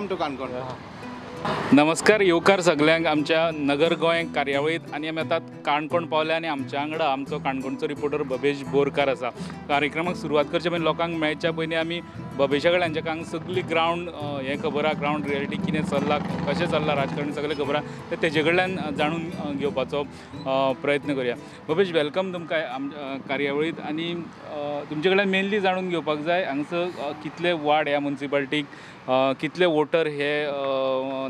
Welcome to Canacona. नमस्कार, येवकार सगल्यांक आमच्या नगर गोंय कार्यावळींत. आनी आमी आतां काणकोण पावले आनी आमच्या वांगडा आमचो काणकोणचो रिपोर्टर बबेश बोरकार आसा. कार्यक्रमाक सुरवात करचे पयलीं, लोकांक मेळच्या पयलीं आमी बबेशा कडल्यान जेका हांगा सगळी ग्रावंड हें खबर आहा, ग्रावंड रियलिटी कितें चल्लां, कशें चल्लां राजकारण सगळें खबर आहा, तें तेजे कडल्यान जाणून घेवपाचो प्रयत्न करुया. बबेश, welcome तुमकां आमच्या कार्यावळींत. आनी तुमचे कडल्यान मेनली जाणून घेवपाक जाय हांगसर कितले वार्ड ह्या मुन्सिपाल्टीक, कितले वोटर हे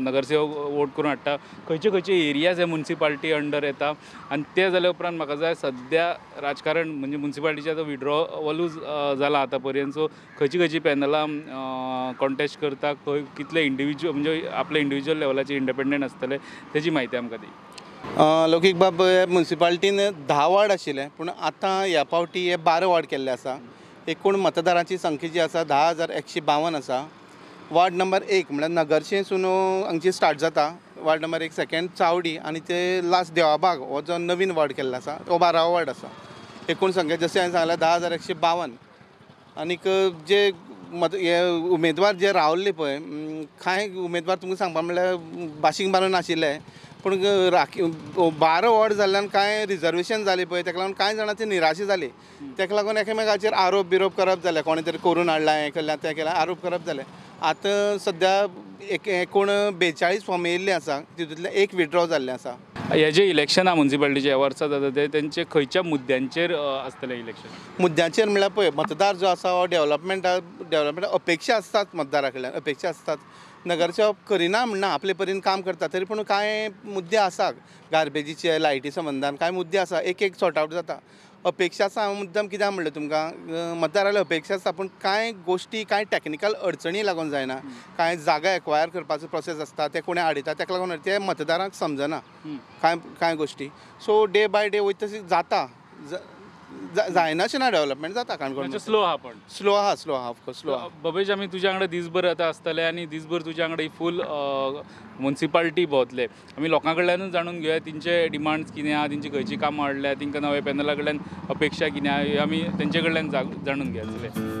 नगरसेवक वोट करून हाडटा, खंयचे खंयचे एरियाज हे मुन्सिपाल्टी अंडर येता, आनी ते जाल्या उपरांत म्हाका जाय सद्या राजकारण म्हणजे मुन्सिपाल्टीचें आतां विड्रॉवलूच जाला आतां पर्यंत, सो खंयची खंयची पॅनलां कॉन्टेस्ट करता, खंय कितले इंडिविज्युअल म्हणजे आपले इंडिविज्युअल लेवलाचे इंडिपेंडंट आसतले, तेजी म्हायती आमकां दी. लौकीक बाब, मुन्सिपाल्टीन 10 वार्ड आशिल्ले, पूण आतां ह्या फावटी हे 12 वार्ड केल्ले आसा. एकूण मतदारांची संख्या जी आसा 10,152 आसा. वार्ड नंबर 1 म्हळ्यार नगरशेसून हांगची स्टार्ट जाता, वार्ड नंबर 1, सेकंड चावडी, आनी ते लास्ट देवाबाग हो जो नवीन वार्ड केल्लो आसा तो 12वो वार्ड आसा. एकूण संख्या जशें हांवें सांगलें 10,152. आनीक जे मत हे उमेदवार जे रावल्ले पळय, कांय उमेदवार तुमकां सांगपा म्हणल्यार बाशींग बारून नाशिल्ले, पूण राखी 12 वॉर्ड जाल्ल्यान कांय रिजर्वेशन जालें पळय, ताका लागून कांय जाणांची निराशा जाली. ताका लागून एकामेकाचेर आरोप बिरोप करप जाले, कोणें तरी करून हाडलां, हें केलां तें केलां, आरोप करप जाले. आतां सद्या एकूण 42 फॉर्म येयल्ले आसा, तितूंतले 1 विड्रॉ जाल्लें आसा. हे जे इलेक्शन आहा मुन्सिपाल्टीचे ह्या वर्सा जाता ते तेंचे खंयच्या मुद्द्यांचेर आसतलें इलेक्शन? मुद्द्यांचेर म्हणल्यार पळय, मतदार जो आसा हो डेवलपमेंट अपेक्षा आसतात, मतदारा कडल्यान अपेक्षा आसतात. नगरसेवक करिना म्हणना, आपले परीन काम करता, तरी पूण कांय मुद्दे आसा, गार्बेजीचे, लायटी संबंदान कांय मुद्दे आसा, एक एक सॉर्ट आवट जाता. अपेक्षा आसा, हांवें मुद्दम कित्याक म्हणलें तुमकां, मतदाराले अपेक्षा आसता, पूण कांय गोश्टी कांय टॅक्निकल अडचणी लागून जायना, कांय जागा एक्वायर करपाचो प्रोसेस आसता, ते कोणें हाडयता, ताका लागून ते मतदारांक समजना कांय कांय गोश्टी. सो डे बाय डे वयता तशें जाता, जायना अशें ना, डेवलपमेंट जाता काणकोण. स्लो आहा, पण स्लो आहा, स्लो आहा, ऑफकोर्स स्लो आहा. बबेश, आमी तुज्या वांगडा दीसभर आतां आसतले आनी दीसभर तुज्या वांगडा ही फूल मुन्सिपाल्टी भोंवतले. आमी लोकां कडल्यानूच जाणून घेवया तेंचे डिमांड्स कितें आहा, तेंची खंयची कामां हाडल्या, तेंकां नव्या पॅनला कडल्यान अपेक्षा कितें आहा, ह्यो आमी तेंचे कडल्यान जाणून घेतले.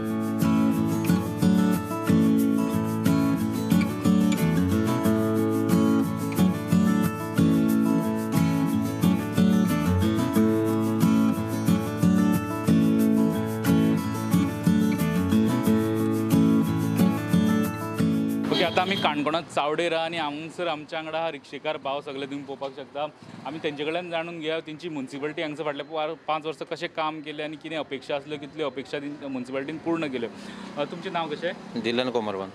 आतां आमी काणकोणांत चावडेर आनी हांगसर आमच्या वांगडा हा रिक्षेकार भाव, सगळे तुमी पळोवपाक शकता. आमी तेंचे कडल्यान जाणून घेया तेंची मुन्सिपाल्टी हांगसर फाटल्या 5 वर्सां कशें काम केलें आनी कितें अपेक्षा आसल्यो, कितल्यो अपेक्षा मुन्सिपाल्टीन पूर्ण केल्यो. तुमचें नांव कशें? दिलन कोमरबन.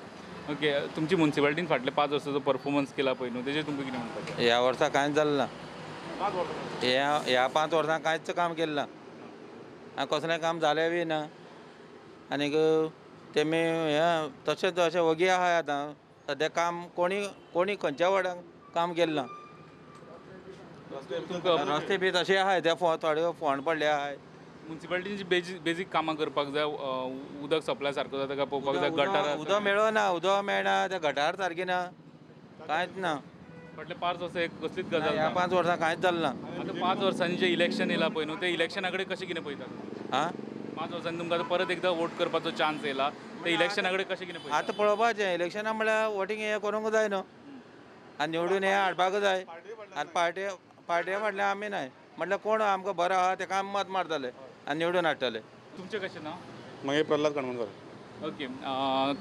ओके, तुमची मुन्सिपाल्टीन फाटल्या 5 वर्सांचो परफॉर्मन्स केला पळय न्हू, तेजेर तुमकां कितें म्हणपाचें? ह्या वर्सा कांयच जालें ना, ह्या 5 वर्सां कांयच काम केलें ना, आनी कसलें काम जालें बी ना. आनीक तेमी हें तशेंच अशें वगी आहाय आतां सद्या काम कोणी कोणी खंयच्या वाड्याक काम केलें ना. रस्ते बी तशे आहाय, ते थोडे फोंड पडले आहाय. मुन्सिपाल्टीची बेजीक कामां करपाक जाय, उदक सप्लाय सारको जाता काय पळोवपाक जाय, गटार उदक मेळना, उदक मेळना, ते गटार सारकी ना, कांयच ना. फाटले 5 वर्सां एक कसलीच गजाल ह्या 5 वर्सां कांयच जालें ना. आतां 5 वर्सांनी जें इलेक्शन येयलां पळय न्हू, ते इलेक्शना कडेन कशें कितें पळयता? आं, 5 वर्सांनी तुमकां आतां परत एकदां वोट करपाचो चान्स येयला, ते इलेक्शना कडेन कशें कितें पळयता? आतां पळोवपाचें, इलेक्शना म्हणल्यार वोटींग हें करूंक जाय न्हू, आनी निवडून हें हाडपाक जाय. आनी पार्टे फाटल्यान आमी नाय म्हटल्यार कोण आमकां बरो आहा तेका आमी मत मारतले आनी निवडून हाडटले. तुमचें कशें नांव? मागीर प्रल्हाद काणकोणकर. ओके,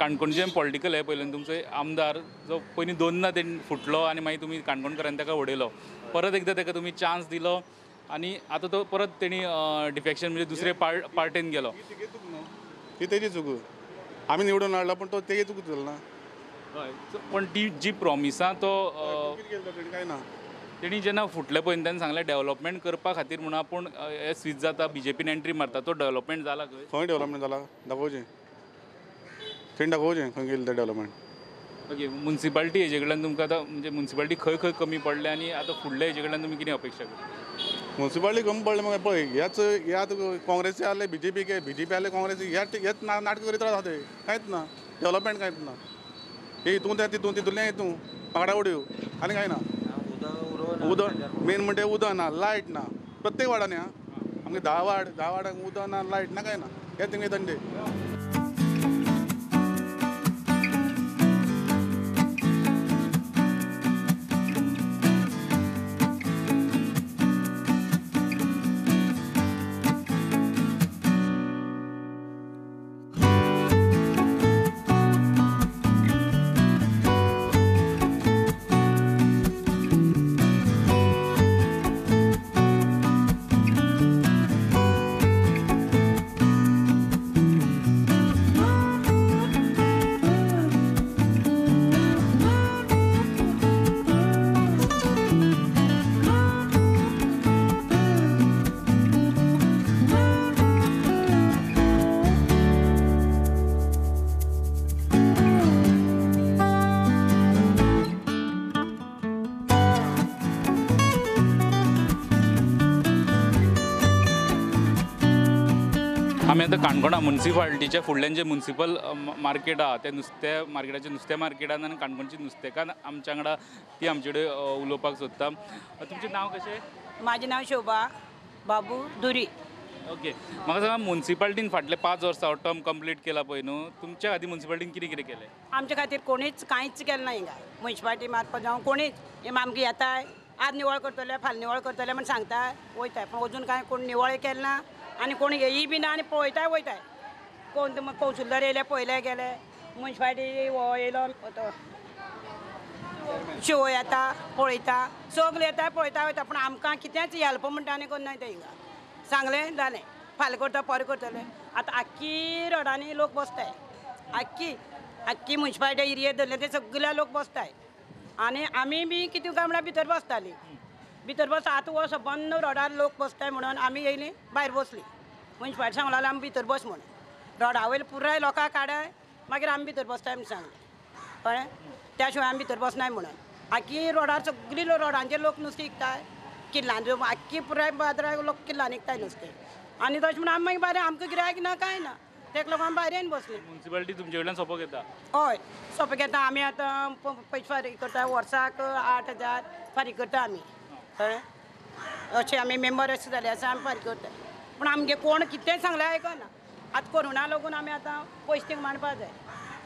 काणकोणचें पॉलिटिकल हें पयलें, तुमचो आमदार जो पयलीं 2 तेणी फुटलो आनी मागीर तुमी काणकोणकारांनी ताका उडयलो, परत एकदां ताका तुमी चान्स दिलो आनी आतां तो परत तेणी डिफेक्शन म्हणजे दुसरे पार्टेन गेलो. ती तेजी चूक, आमी निवडून हाडला पूण तो तेजी चूक जालो ना. हय, पण ती जी प्रॉमिसां तो कांय ना, तेणी जेन्ना फुटले पळय तेन्ना सांगलें डेवलपमेंट करपा खातीर म्हणून आपूण हे स्विच जाता, बीजेपीन एंट्री मारता, तो डेवलपमेंट जाला खंय? खंय डेवलपमेंट जाला दाखोवचें, थंय दाखोवचें खंय गेलें तें डेवलपमेंट. ओके, मुन्सिपाल्टी हेजे कडल्यान तुमकां आतां म्हणजे मुन्सिपाल्टी खंय खंय कमी पडल्या आनी आतां फुडले हेजे कडल्यान तुमी कितें अपेक्षा करता? मुन्सिपाल्टी कमी पडले मगे पळय, ह्याच ह्या काँग्रेसी आसले बीजेपी के, बीजेपी आसले काँग्रेसी, ह्याच नाटक करीत रावता ते, कांयच ना डेवलपमेंट, कांयच ना. हे हितून ते तितून तितूंतल्यान हितून वांगडा उडयो आनी कांय ना. उदक मेन म्हणटे उदक ना, लायट ना प्रत्येक वार्डांनी. आमगे 10 वार्ड, 10 वार्डांक उदक ना, लायट ना, कांय ना, हे तेंगे धंदे. आमी आतां काणकोणा मुन्सिपालिटीच्या फुडल्यान जे मुन्सिपल मार्केट आहा ते नुस्तें मार्केटाचे नुस्तें मार्केटान आनी काणकोणची नुस्तेकान्न आमच्या वांगडा ती आमचे कडेन उलोवपाक सोदता. तुमचें नांव कशें? म्हाजें नांव शोभा बाबू दुरी. ओके, म्हाका सांगा मुन्सिपालिटीन फाटले 5 वर्सां टर्म कंप्लीट केला पळय न्हू, तुमच्या खातीर मुन्सिपालिटीन कितें कितें केलें? आमच्या खातीर कोणीच कांयच केलें ना हिंगा. मुन्सिपालिटी मारपाक जावं कोणीच हे आमकां येताय आज निवळ करतले फाल्यां निवळ करतले म्हण सांगता वयताय, पूण अजून कांय कोण निवळ केलें ना आनी कोण येयी बी ना आनी पळयताय वयताय. कोण कौन्सिलर येयले पळयले गेले, मुन्सिपालिटी हो येयलो तो शो येता पळयता सगळे येता पळयता वयता, पूण आमकां कितेंच हेल्प म्हणटा आनी करनाय ते हिंगा. सांगलें जालें फाल्यां करता परां करतले. आतां आख्खी रोडांनी लोक बसताय, आख्खी आख्खी मुन्सिपालिटी एरिया धरले ते सगळे लोक बसताय आनी आमी बी कितें काय म्हळ्यार भितर बसताली, भितर बस आतां हो सबंद रोडार लोक बसताय म्हणून आमी येयली भायर बसली. मुन्सिपालिटी सांगलें आमी भितर बस म्हणून, रोडा वयले पुराय लोकांक काडाय मागीर आमी भितर बसताय म्हूण सांगलें, कळ्ळें? त्या शिवाय आमी भितर बसनाय म्हणून. आख्खी रोडार सगळी रोडांचेर लोक नुस्तें विकताय, किल्लांचे आख्खी पुराय बाजाराक लोक किल्लांनी विकताय नुस्तें. आनी तशें म्हणून आमी मागीर भायर आमकां गिरायक ना कांय ना, तेका लागून आमी भायर येवन बसली. मुन्सिपालिटी तुमचे कडल्यान सोपो घेता? हय सोंपें घेता आमी. आतां पयशे फारीक करता, वर्साक 8,000 फारीक करता आमी, कळ्ळें? अशें आमी मेंबर अशें जाले आसा आमी फारीक करता, पूण आमगे कोण कितें सांगलें आयकना. आतां कोरोना लागून आमी आतां पयशे थिंग मांडपा जाय.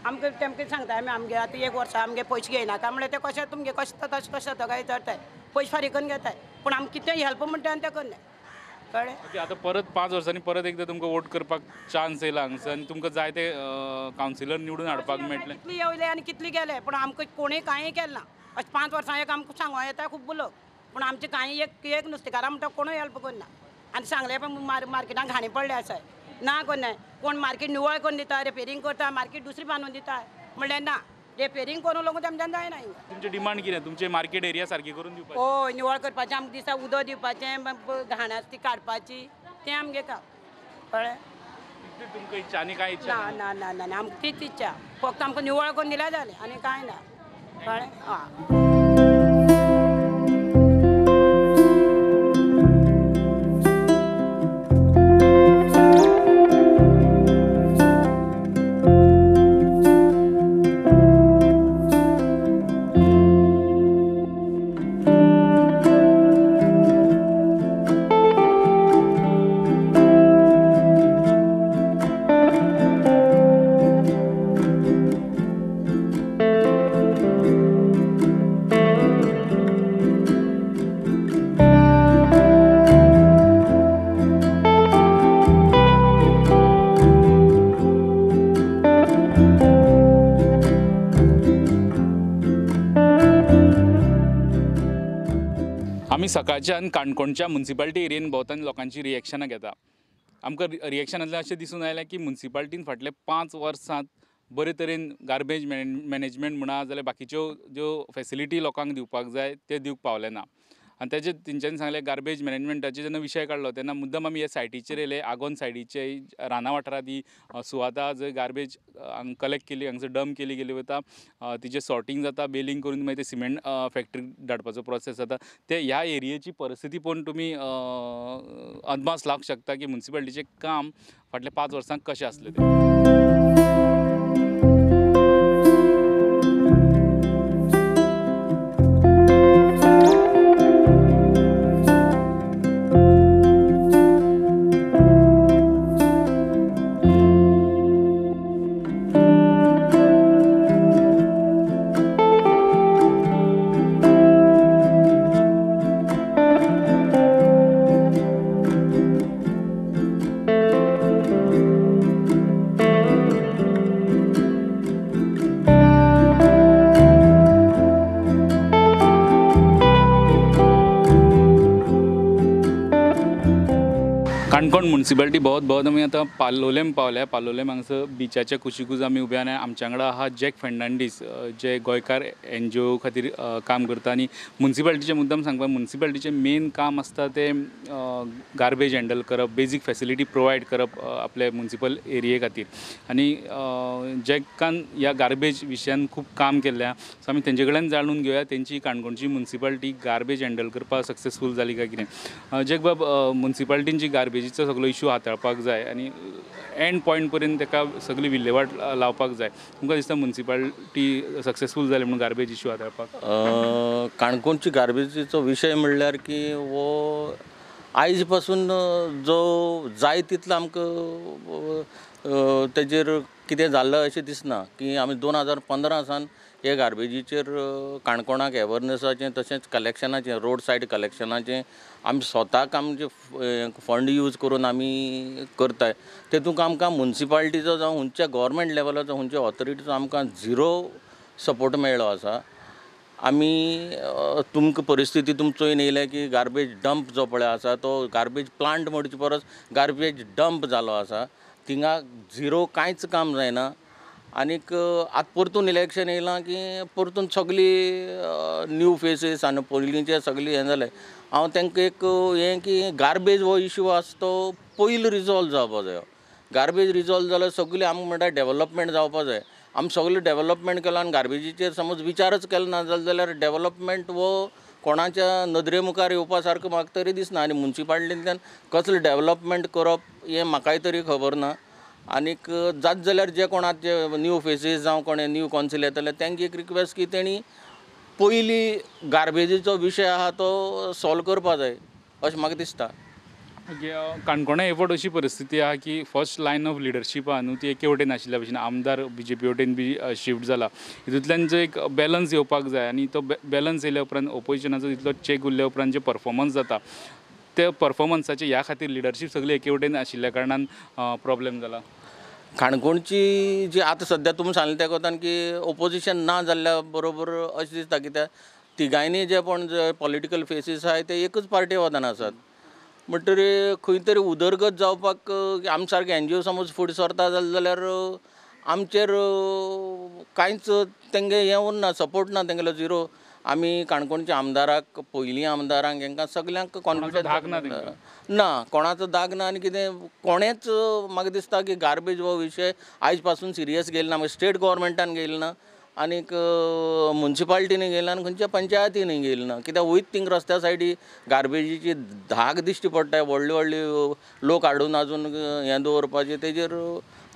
आमकां तेमकां सांगता आमी आमगे आतां एक वर्सा आमगे पयशे घेयनाका म्हणल्यार ते कशें तुमगे कशें जाता तशें कशें जाता काय विचारताय, पयशे फारीक करून घेताय, पूण आमकां कितें हेल्प म्हणटा आनी तें करनाय, कळ्ळें? ओके, आतां परत 5 वर्सांनी परत एकदां तुमकां वोट करपाक चान्स येयला हांगसर आनी तुमकां जाय ते कावन्सिलर निवडून हाडपाक मेळटलें. कितली येयले आनी कितली गेले, पूण आमकां कोणें कांय केलें ना. अशें 5 वर्सां एक आमकां सांगो येता खूब लोक, पूण आमचें कांय एक एक नुस्तेकारां म्हणटा कोणूय हेल्प करना. आनी सांगलें पण मार्केटान घाणी पडले आसाय ना करनाय, कोण मार्केट निवळ करून दिता, रिपेरींग करता, मार्केट दुसरी बांदून दिता म्हणल्यार ना, रिपेरींग करूं लागून तेमच्यान जायना. तुमची डिमांड कितें? तुमचे मार्केट एरिया सारकी करून दिवपाची? हय, निवळ करपाचें आमकां दिसा उदक दिवपाचें, घाण आसा ती काडपाची, तें आमगें काम, कळ्ळें? तुमकां इच्छा आनी कांय इच्छा ना? ना ना ना, आमकां तीच इच्छा, फक्त आमकां निवळ करून दिल्यार जालें आनी कांय ना, कळ्ळें? आं. आमी सकाळच्यान काणकोणच्या मुन्सिपालिटी एरियेन भोंवताना लोकांची रिएक्शनां घेता. आमकां रिएक्शनांतल्यान अशें दिसून आयलें की मुन्सिपालिटीन फाटले 5 वर्सांत बरे तरेन गार्बेज मॅनेजमेंट म्हणा जाल्यार बाकीच्यो ज्यो फेसिलिटी लोकांक दिवपाक जाय ते दिवंक पावले ना. आनी तेजे तेंच्यांनी सांगलें गार्बेज मॅनेजमेंटाचेर जेन्ना विशय काडलो तेन्ना मुद्दम आमी हे सायटीचेर येयले. आगोंद सायडीचे राना वाठारांत ही सुवाता जंय गार्बेज हांगा कलेक्ट केली, हांगसर डंप केली गेली वता, तिचें सॉर्टिंग जाता, बेलिंग करून मागीर ते सिमेंट फॅक्टरी धाडपाचो प्रोसेस जाता. ते ह्या एरियेची परिस्थिती पळोवन तुमी अदमास लावंक शकता की मुन्सिपालिटीचें काम फाटल्या 5 वर्सांक कशें आसलें तें. काणकोण मुन्सिपालिटी भोंवत भोंवत आमी आतां पालोलेम पावल्या. पालोलेम हांगसर बिचाच्या कुशिकूच आमी उबे आनी आमच्या वांगडा आहा जॅक फर्नांडीस, जे गोंयकार एनजीओ खातीर काम करता. आनी मुन्सिपालिटीचें मुद्दम सांगपाक, मुन्सिपालिटीचें मेन काम आसता तें गार्बेज हँडल करप, बेजीक फेसिलिटी प्रोवायड करप आपल्या मुन्सिपल एरिये खातीर. आनी जॅकान ह्या गार्बेज विशयान खूब काम केल्लें आहा. सो आमी तेंचे कडल्यान जाणून घेवया तेंची काणकोणची मुन्सिपालिटी गार्बेज हँडल करपाक सक्सेसफूल जाली काय कितें. जॅक बाब, मुन्सिपालिटीन जी गार्बेजीचो गार्बेजीचो सगळो इशू हाताळपाक जाय आनी एंड पॉयंट पर्यंत ताका सगळी विल्हेवाट लावपाक जाय. तुमकां दिसता मुन्सिपालिटी सक्सेसफूल जाली म्हणून गार्बेज इशू हाताळपाक? काणकोणची गार्बेजीचो विशय म्हणल्यार की हो आयज पासून जो जाय तितलो आमकां तेजेर कितें जाल्लो अशें दिसना की आमी 2015 सावन हे गार्बेजीचेर काणकोणाक एवरनसाचें तशेंच कलेक्शनाचें रोड सायड कलेक्शनाचें आमी स्वताक आमचे फंड यूज करून आमी करताय. तेतूंक आमकां मुन्सिपालिटीचो जावं खंयच्या गोवोरमेंट लेवलाचो खंयच्या ऑथॉरिटीचो आमकां झिरो सपोर्ट मेळ्ळो आसा. आमी तुमकां परिस्थिती तुम चोयन येयल्या की गार्बेज डंप जो पळय आसा तो गार्बेज प्लांट म्हणचे परस गार्बेज डंप जालो आसा. थिंगा झिरो कांयच काम जायना. आनीक आतां परतून इलेक्शन येयलां की परतून सगळी न्यू फेसीस आनी पयलींचे सगळी हें जालें. हांव तांकां एक हें की गार्बेज हो इशू आसा तो पयलीं रिजॉल्व जावपा जायो. गार्बेज रिजॉल्व जाल्यार सगळी आमकां म्हणटा डेवलपमेंट जावपा जाय. आमी सगळें डेवलपमेंट केलां आनी गार्बेजीचेर समज विचारच केलो ना जाल्यार डेवलपमेंट हो कोणाच्या नदरे मुखार येवपा सारको म्हाका तरी दिसना. आनी मुन्सिपालिटींतल्यान कसलें डेवलपमेंट करप हें म्हाकाय तरी खबर ना. आनीक जात जाल्यार जे कोणाक जे न्यू फेसीस जावं कोणे न्यू कौन्सिल येतले तांकां एक रिक्वेस्ट की तेणी पयलीं गार्बेजीचो विशय आहा तो सॉल्व करपा जाय अशें म्हाका दिसता. काणकोणा एफर्ट अशी परिस्थिती आहा की फर्स्ट लायन ऑफ लिडरशीप आहा न्हू ती एके वटेन आशिल्ल्या भशेन आमदार बीजेपी वटेन बी शिफ्ट जाला. हितूंतल्यान जो एक बॅलन्स येवपाक जाय आनी तो बॅलन्स येयल्या उपरांत ओपोजिशनाचो तितलो चॅक उरल्या उपरांत जे परफॉर्मन्स जाता ते परफॉर्मन्साचे ह्या खातीर लिडरशीप सगळी एके वटेन आशिल्ल्या कारणान प्रॉब्लेम जाला. काणकोणची जी आतां सद्या तुमी सांगलें त्या कोतान की ओपोजिशन ना जाल्ल्या बरोबर अशें दिसता कित्याक तिगांयनी जे पण जे पॉलिटिकल फेसीस आहाय ते एकच पार्टी वतान आसात. म्हणटरी खंय तरी उदरगत जावपाक आम सारके एनजीओ समज फुडें सरता जालें जाल्यार आमचेर कांयच तेंगे हें उरना, सपोर्ट ना तेंगेलो झिरो. आमी काणकोणच्या आमदाराक पयलीं आमदारांक हेंकां सगल्यांक कॉन्फिडन्स ना, कोणाचो दाग ना. आनी कितें कोणेच म्हाका दिसता की गार्बेज हो विशय आयज पासून सिरियस घेयलो ना. मागीर स्टेट गोवोरमेंटान घेयलो ना आनीक मुन्सिपालिटीनी घेयला आनी खंयच्या पंचायतीनी घेयलो ना. कित्याक वयत थिंग रस्त्या सायडी गार्बेजीची धाक दिश्टी पडटा. व्हडले व्हडले लोक हाडून आजून हें दवरपाचें तेजेर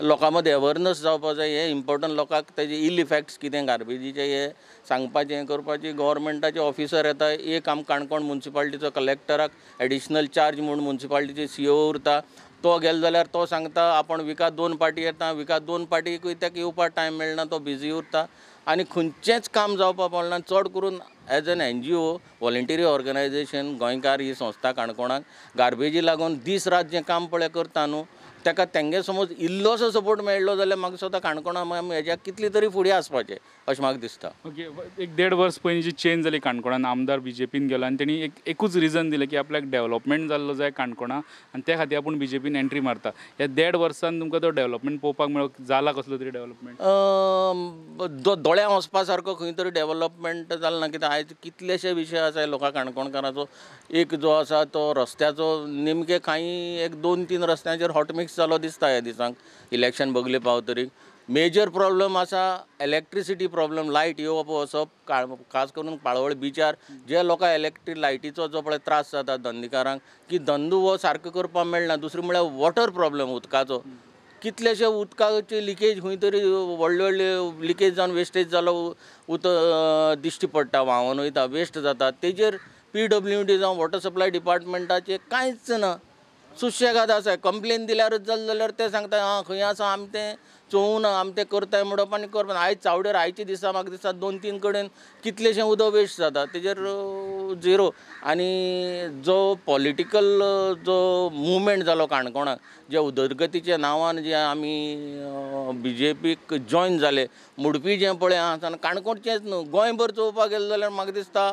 लोकां मदीं एवरनस जावपा जाय. हें इम्पोर्टंट लोकांक तेजे इल इफेक्ट्स कितें गार्बेजीचे हे सांगपाचें हें करपाचें. गोवोरमेंटाचे ऑफिसर येता एक आम काणकोण मुन्सिपालिटीचो कलेक्टराक एडिशनल चार्ज म्हूण मुन्सिपालिटीचे सीओ उरता. तो गेलो जाल्यार तो सांगता आपूण विका 2 पार्टी येता, विका 2 पार्टीकूय ताका येवपाक टायम मेळना, तो बिजी उरता आनी खंयचेंच काम जावपाक पावना. चड करून as an NGO voluntary organisation गोंयकार ही संस्था काणकोणाक गार्बेजी लागून दीस रात जें काम पळय करता न्हू ताका तेंगे समज इल्लोसो सपोर्ट मेळ्ळो जाल्यार म्हाका स्वता काणकोणा हेज्या कितली तरी फुडें आसपाचें अशें म्हाका दिसता. ओके, एक 1.5 वर्स पयलीं जी चेंज जाली काणकोणान, आमदार बीजेपीन गेलो आनी तेणी एकूच रिजन दिलें की आपल्याक डेवलपमेंट जाल्लो जाय काणकोणा आनी त्या खातीर आपूण बीजेपीन एंट्री मारता. ह्या 1.5 वर्सान तुमकां तो डेवलपमेंट पळोवपाक मेळ्ळो जाला कसलो तरी डेवलपमेंट? दोळ्यां वचपा सारको खंय तरी डेवलपमेंट जालें ना. कित्याक आयज कितलेशे विशय आसा लोकां काणकोणकाराचो. एक जो आसा तो रस्त्याचो नेमके कांय 1 2 3 रस्त्यांचेर हॉट मिक्स जालो दिसता ह्या दिसांक इलेक्शन बगले पावतरी. मेजर प्रॉब्लम आसा इलेक्ट्रिसिटी प्रॉब्लम, लायट येवप वचप, खास करून पाळोळें बिचार जे लोकांक इलेक्ट्रीक लायटीचो जो पळय त्रास जाता धंदेकारांक की धंदो हो सारको करपाक मेळना. दुसरें म्हळ्यार वॉटर प्रॉब्लम, उदकाचो कितलेशे उदकाचे लिकेज खंय तरी व्हडले व्हडले लिकेज जावन वेस्टेज जालो उदक दिश्टी पडटा, व्हांवन वयता, वेस्ट जाता. तेजेर PWD जावं वॉटर सप्लाय डिपार्टमेंटाचें कांयच ना, सुशेगाद आसा. कंप्लेन दिल्यारच जालें जाल्यार ते सांगता आं खंय आसा आमी तें चोवना, आमी तें करताय म्हणप आनी करप. आयज चावडेर आयच्या दिसा म्हाका दिसता 2 3 कडेन कितलेशें उदक वेस्ट जाता, तेजेर झिरो. आनी जो पॉलिटिकल जो मुवमेंट जालो काणकोणाक, जे उदरगतीच्या नांवान जे आमी बीजेपीक जॉयन जाले मुडपी जें पळय आसा काणकोणचेंच न्हू गोंयभर चोवपाक गेलें जाल्यार म्हाका दिसता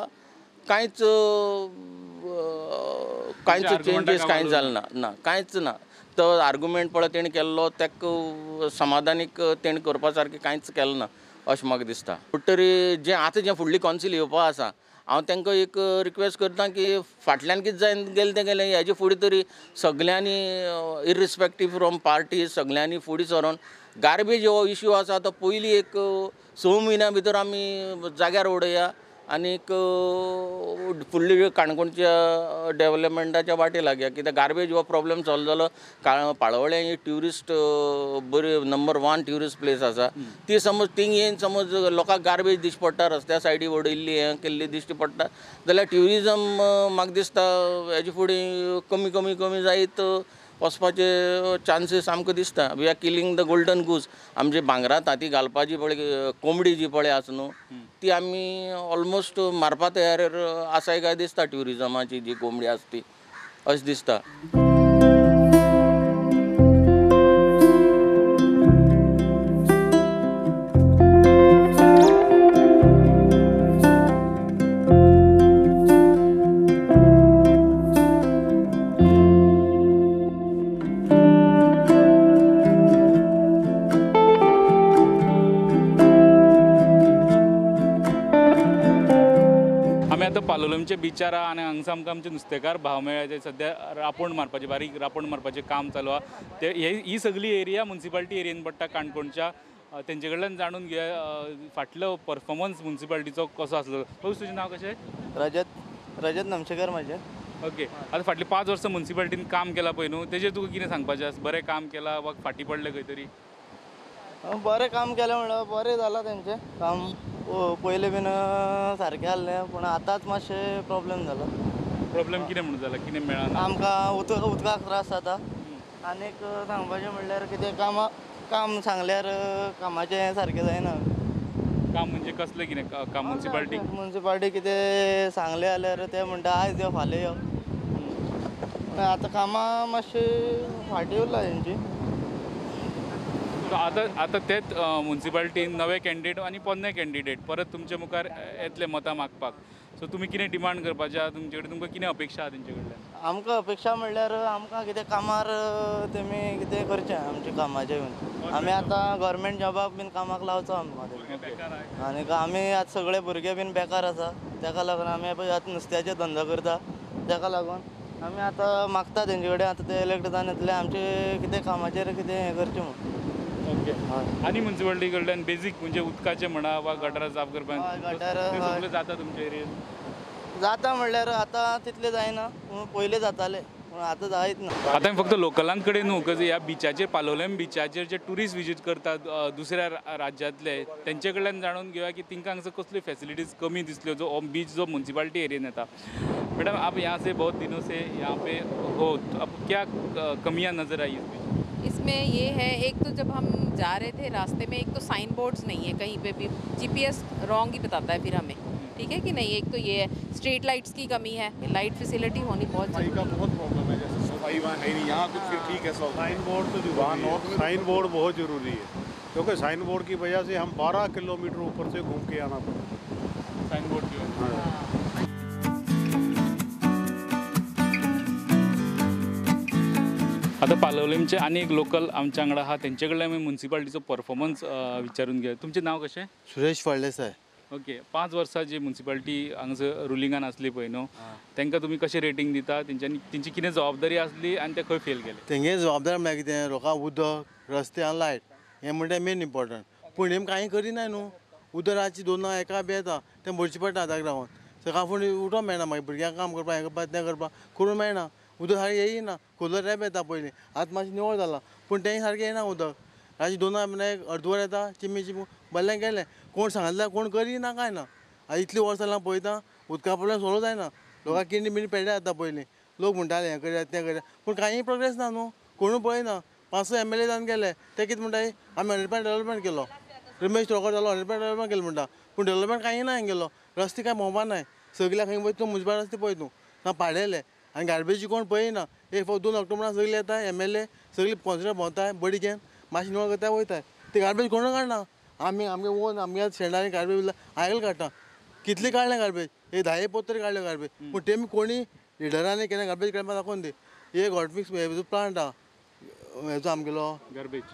कांयच कांयच चेंजीस कांय जालें ना, ना कांयच ना. तो आर्गुमेंट पळय तेणी केल्लो ताका समाधानीक तेणी करपा सारकें कांयच केलें ना अशें म्हाका दिसता. पूण तरी जें आतां जें फुडली कौन्सिल येवपा आसा हांव तांकां एक रिक्वेस्ट करता की फाटल्यान कितें जायन गेलें तें गेलें, हेजे फुडें तरी सगल्यांनी इरिस्पेक्टीव फ्रॉम पार्टी सगल्यांनी फुडें सरोन गार्बेज हो इश्यू आसा तो पयलीं एक 6 म्हयन्या भितर आमी जाग्यार उडया आनीक फुडली काणकोणच्या डेवलपमेंटाच्या वाटे लागया कित्याक गार्बेज हो प्रॉब्लम सॉल्व जालो. पाळोळें ही ट्युरिस्ट बरी नंबर 1 ट्युरिस्ट प्लेस आसा ती समज थिंग येवन समज लोकांक गार्बेज दिश्टी पडटा रस्त्या सायडी उडयल्ली हें केल्ली दिश्टी पडटा जाल्यार ट्युरिजम म्हाका दिसता हेजे फुडें कमी कमी कमी जायत वचपाचे चान्सीस आमकां दिसता. We are killing the golden goose. आमचे भांगरा तांती घालपाची पळय कोंबडी जी पळय आसा न्हू ती आमी ऑलमोस्ट मारपा तयार आसाय काय दिसता ट्युरिजमाची जी कोंबडी आसा ती अशें दिसता. पालोलेमचे बिचार आहा आनी हांगसर आमकां आमचे नुस्तेकार भाव मेळ्ळे ते सद्या रांपोण मारपाचें बारीक रांपोण मारपाचें काम चालू आहा. ते ही सगळी एरिया मुन्सिपालिटी एरियेन पडटा काणकोणच्या. तेंचे कडल्यान जाणून घेया फाटलो परफॉर्मन्स मुन्सिपालिटीचो कसो आसलो. तुजें नांव कशें? रजत, रजत नमशेकर म्हाजें. ओके, आतां फाटलीं 5 वर्सां मुन्सिपालिटीन काम केलां पळय न्हू, तेजेर तुका कितें सांगपाचें आसा? बरें काम केलां वा फाटीं पडलें खंय तरी? बरें काम केलें म्हणल्यार बरें जालां तेंचें काम. पयलीं बीन सारकें आहलें पूण आतांच मातशें प्रॉब्लम जाला. प्रॉब्लम कितें म्हणून जाला? कितें मेळना आमकां? उदकाक त्रास जाता आनीक सांगपाचें म्हणल्यार कितें कामां काम सांगल्यार कामाचें सारकें जायना. काम म्हणजे कसलें कितें काम? मुन्सिपालिटी मुन्सिपालिटी कितें सांगलें जाल्यार ते म्हणटा आयज यो फाल्यां यो. आतां कामां मातशीं फाटीं उरला तेंची. आतां आतां तेच मुन्सिपालिटीन नवे कॅन्डिडेट आनी पोन्ने कॅन्डिडेट परत तुमचे मुखार येतले मतां मागपाक. सो तुमी कितें डिमांड करपाचें आहा तुमचे कडेन? तुमकां कितें अपेक्षा आहा तेंचे कडल्यान? आमकां अपेक्षा म्हणल्यार आमकां कितें कामार तेमी कितें करचें आमच्या कामाचें बीन. आमी आतां गव्हर्मेंट जॉबाक बीन कामाक लावचो आमकां. आनीक आमी आतां सगळे भुरगे बीन बेकार आसा तेका लागून आमी आतां नुस्त्याचे धंदो करता तेका लागून आमी आतां मागता तेंचे कडेन आतां ते इलेक्ट जावन येतले आमचे कितें कामाचेर कितें हें करचें म्हूण. ओके, आनी मुन्सिपालिटी कडल्यान बेजीक म्हणजे उदकाचें म्हणा वा गटारां साफ करपाक सगळें जाता तुमच्या एरियेन? जाता म्हणल्यार आतां तितलें जायना पूण पयलीं जातालें पूण आतां जायत ना. आतां फक्त लोकलां कडेन न्हू, because ह्या बिचाचेर पालोलेम बिचाचेर जे ट्युरिस्ट विजीट करतात दुसऱ्या राज्यांतले तेंचे कडल्यान जाणून घेवया की तांकां हांगसर कसल्यो फॅसिलिटीज कमी दिसल्यो जो बीच जो मुन्सिपालिटी एरियेन येता. मॅडम, आप यहाँ से बहुत दिनों से यहाँ पे हो, तो अब क्या कमियाँ नज़र आई इसमें? इसमें ये है, एक तो जब हम जा रहे थे रास्ते में एक तो साइन बोर्ड्स नहीं है कहीं पे भी, जीपीएस रॉन्ग ही बताता है फिर हमें, ठीक है कि नहीं। एक तो ये है, स्ट्रीट लाइट्स की कमी है, लाइट फैसिलिटी होनी बहुत सफाई का बहुत प्रॉब्लम है, जैसे सफाई वहाँ है नहीं, यहाँ तो फिर ठीक है साइन बोर्ड तो वहाँ नॉर्थ में साइन बोर्ड बहुत ज़रूरी है क्योंकि साइन बोर्ड की वजह से हम 12 किलोमीटर ऊपर से घूम के आना पड़ता है साइन बोर्ड की वजह से। आतां पालोलेमचे आनी एक लोकल आमच्या वांगडा आहा, तेंचे कडल्यान आमी मुन्सिपालिटीचो परफॉर्मन्स विचारून घेवया. तुमचें नांव कशें? सुरेश फळदेसाय. ओके, 5 वर्सां जी मुन्सिपालिटी हांगासर रुलिंगान आसली पळय न्हू, तांकां तुमी कशें रेटींग दिता? तेंच्यांनी तेंची कितें जबाबदारी आसली आनी ते खंय फेल गेले? तेंगे जबाबदारी म्हळ्यार कितें, लोकांक उदक, रस्ते आनी लायट हें म्हणटा मेन इम्पोर्टंट. पूण हेम कांय करिनाय न्हू. उदक रातची 2 एका बी येता, तें भरचें पडटा आतां रावन सकाळ फुडें उठोंक मेळना, मागीर भुरग्यांक काम करपाक हें करपाक तें करपाक करूंक मेळना. उदक सारकें येयना, खोलो रेब येता पयलीं, आतां मातशें निवळ जालां पूण तेंय सारकें येना उदक. रातचें 2 म्हळ्यार अर्दवर येता, चिमी चिमी भरलें गेलें. कोण सांगल्यार कोण करिना कांय ना. आतां इतलीं वर्सां जालीं पळयता उदका प्रोब्लेम सोल्व जायना. लोकांक किडनी बिडनी पेड्ड्यार जाता. पयलीं लोक म्हणटाले हें करया तें करया, पूण कांय प्रोग्रेस ना न्हू, कोणूय पळयना. 5 MLA जावन गेले, ते कितें म्हणटा, आमी 100% डेवलपमेंट केलो, रमेश तोडकर जालो 100% डेवलपमेंट केलो म्हणटा, पूण डेवलपमेंट कांय ना हेंगेलो. रस्ते कांय भोंवपा नाय, सगळ्या खंय वयता तूं मुन्सिपालिटी रस्ते पळय तूं ना पाडेले आनी गार्बेजी कोण पळयना. एक फावट 2 ऑक्टोबराक सगळीं येता MLA, सगळीं कॉन्सिलर भोंवताय बडी घेवन मातशी निवळ करता वयताय, ती गार्बेज कोणूय काडना. आमी आमगे ओन आमगे शेणांनी गार्बेज आयकल काडटा, कितली काडलें गार्बेज, एक 10 पोत तरी काडल्यो गार्बेज, पूण तेमी कोणी लिडरांनी केन्ना गार्बेज काडपाक दाखोवन दी. एक हॉटमिक्स हेजो प्लांट आहा हेजो आमगेलो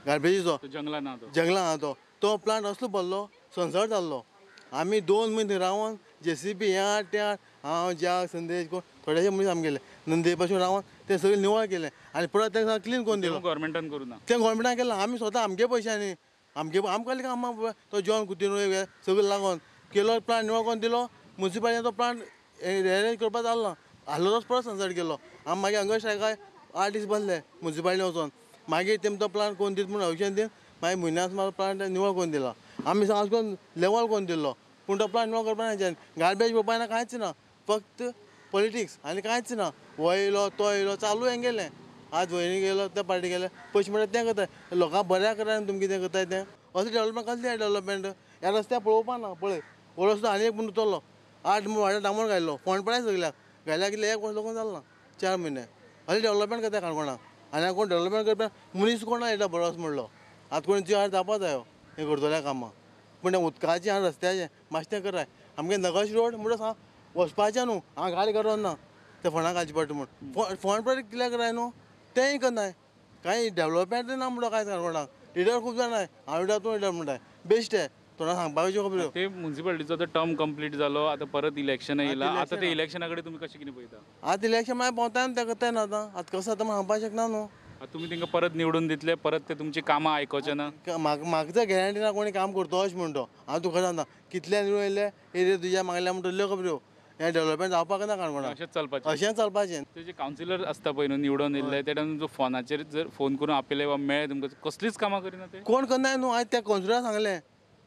गार्बेजीचो, जंगलान आहा जंगलान आहा तो प्लांट असलो भरलो, संसळ जाल्लो. आमी 2 म्हयने रावन JCB ह्या त्या हांव ज्या संदेश कोण थोडेशे मनीस आमगेले नंदे पासून रावन तें सगळें निवळ केलें आनी परत तें क्लीन करून दिलो. गव्हर्मेंटान करूं ना, तें गव्हर्मेंटान केलां. आमी स्वता आमगे पयशांनी आमगे आमकां कामां तो जॉन कुतिन्हो सगळें लागोन केलो प्लांट निवळ करून दिलो. मुन्सिपालिटीन तो प्लांट रिअरेंज करपाक जालो ना, आहलो तोच परत सनसट गेलो. आमी मागीर हंगर स्ट्रायकाक 8 दीस बसले मुन्सिपालिटीन वचोन. मागीर तेम तो प्लांट कोण दीत म्हूण अवशन दिवन मागीर म्हयन्याक सुमार प्लांट निवळ करून दिलो. आमी सांग करून लेवल करून दिलो, पूण तो प्लांट निवळ करपाक ना, गार्बेज पळोवपाक ना, कांयच ना, फक्त पॉलिटिक्स आनी कांयच ना. हो येयलो तो येयलो चालू हें गेलें, आज वयनी गेलो त्या पार्टी गेले, पयशे म्हणटा तें करताय, लोकांक बऱ्याक करा आनी तुमी कितें करताय तें. असलें डेवलपमेंट कसलें डेवलपमेंट? ह्या रस्त्यार पळोवपाक ना, पळय हो रस्तो आनी एक म्हूण उरतलो. 8 वाड्यार डांबर घायलो, फोंड पळय सगल्याक घायल्यार कितलें 1 वर्स लोकून जालें ना, 4 म्हयने. असलें डेवलपमेंट करता काणकोणाक. आनी कोण डेवलपमेंट करपी मनीस कोण ना येता बरो म्हणलो. आतां कोण जिवार जावपा जायो हें करतल्या कामां. पूण तें उदकाचें आनी रस्त्याचें मातशें तें कराय. आमगे नगर्श रोड म्हणटा सांग वचपाचें न्हू, हांव गाडी करोन ना तें फोंडा घालचें पडटा म्हूण. फोंड पळय कित्याक कराय न्हू, तेंय करनाय. कांय डेवलपमेंट ना म्हणटा कांय काणकोणाक. लिडर खूब जाणाय, हांव लिडर तूं लिडर म्हणटाय, बेश्ट तोंडा सांगपाच्यो खबऱ्यो. ते मुन्सिपालिटीचो टर्म कंप्लीट जालो, आतां परत इलेक्शन येयलां, आतां ते इलेक्शना कडेन तुमी कशें कितें पळयता? आतां इलेक्शन मागीर भोंवता तें करताय न्हू. आतां आतां कसो आतां सांगपाक शकना न्हू. आतां तुमी तांकां परत निवडून दितले, परत ते तुमची कामां आयकोचे ना? म्हाका तर गॅरंटी ना कोणी काम करतो अशें म्हणटा. हांव तुका सांगता कितले निवडून येयले एरिया तुज्या मागल्या म्हणटल्यो खबऱ्यो. हें डेवलपमेंट जावपाक ना काणकोणाक, अशेंच चलपाचें, अशेंच चलपाचें. ते जे कावन्सिलर आसता पळय न्हू निवडून येयल्ले, ते टायमार तुमचो फोनाचेर जर फोन करून आपयले वा मेळ्ळे तुमकां, कसलीच कामां करिना ते? कोण करनाय न्हू. आयज त्या कावन्सिलराक सांगलें,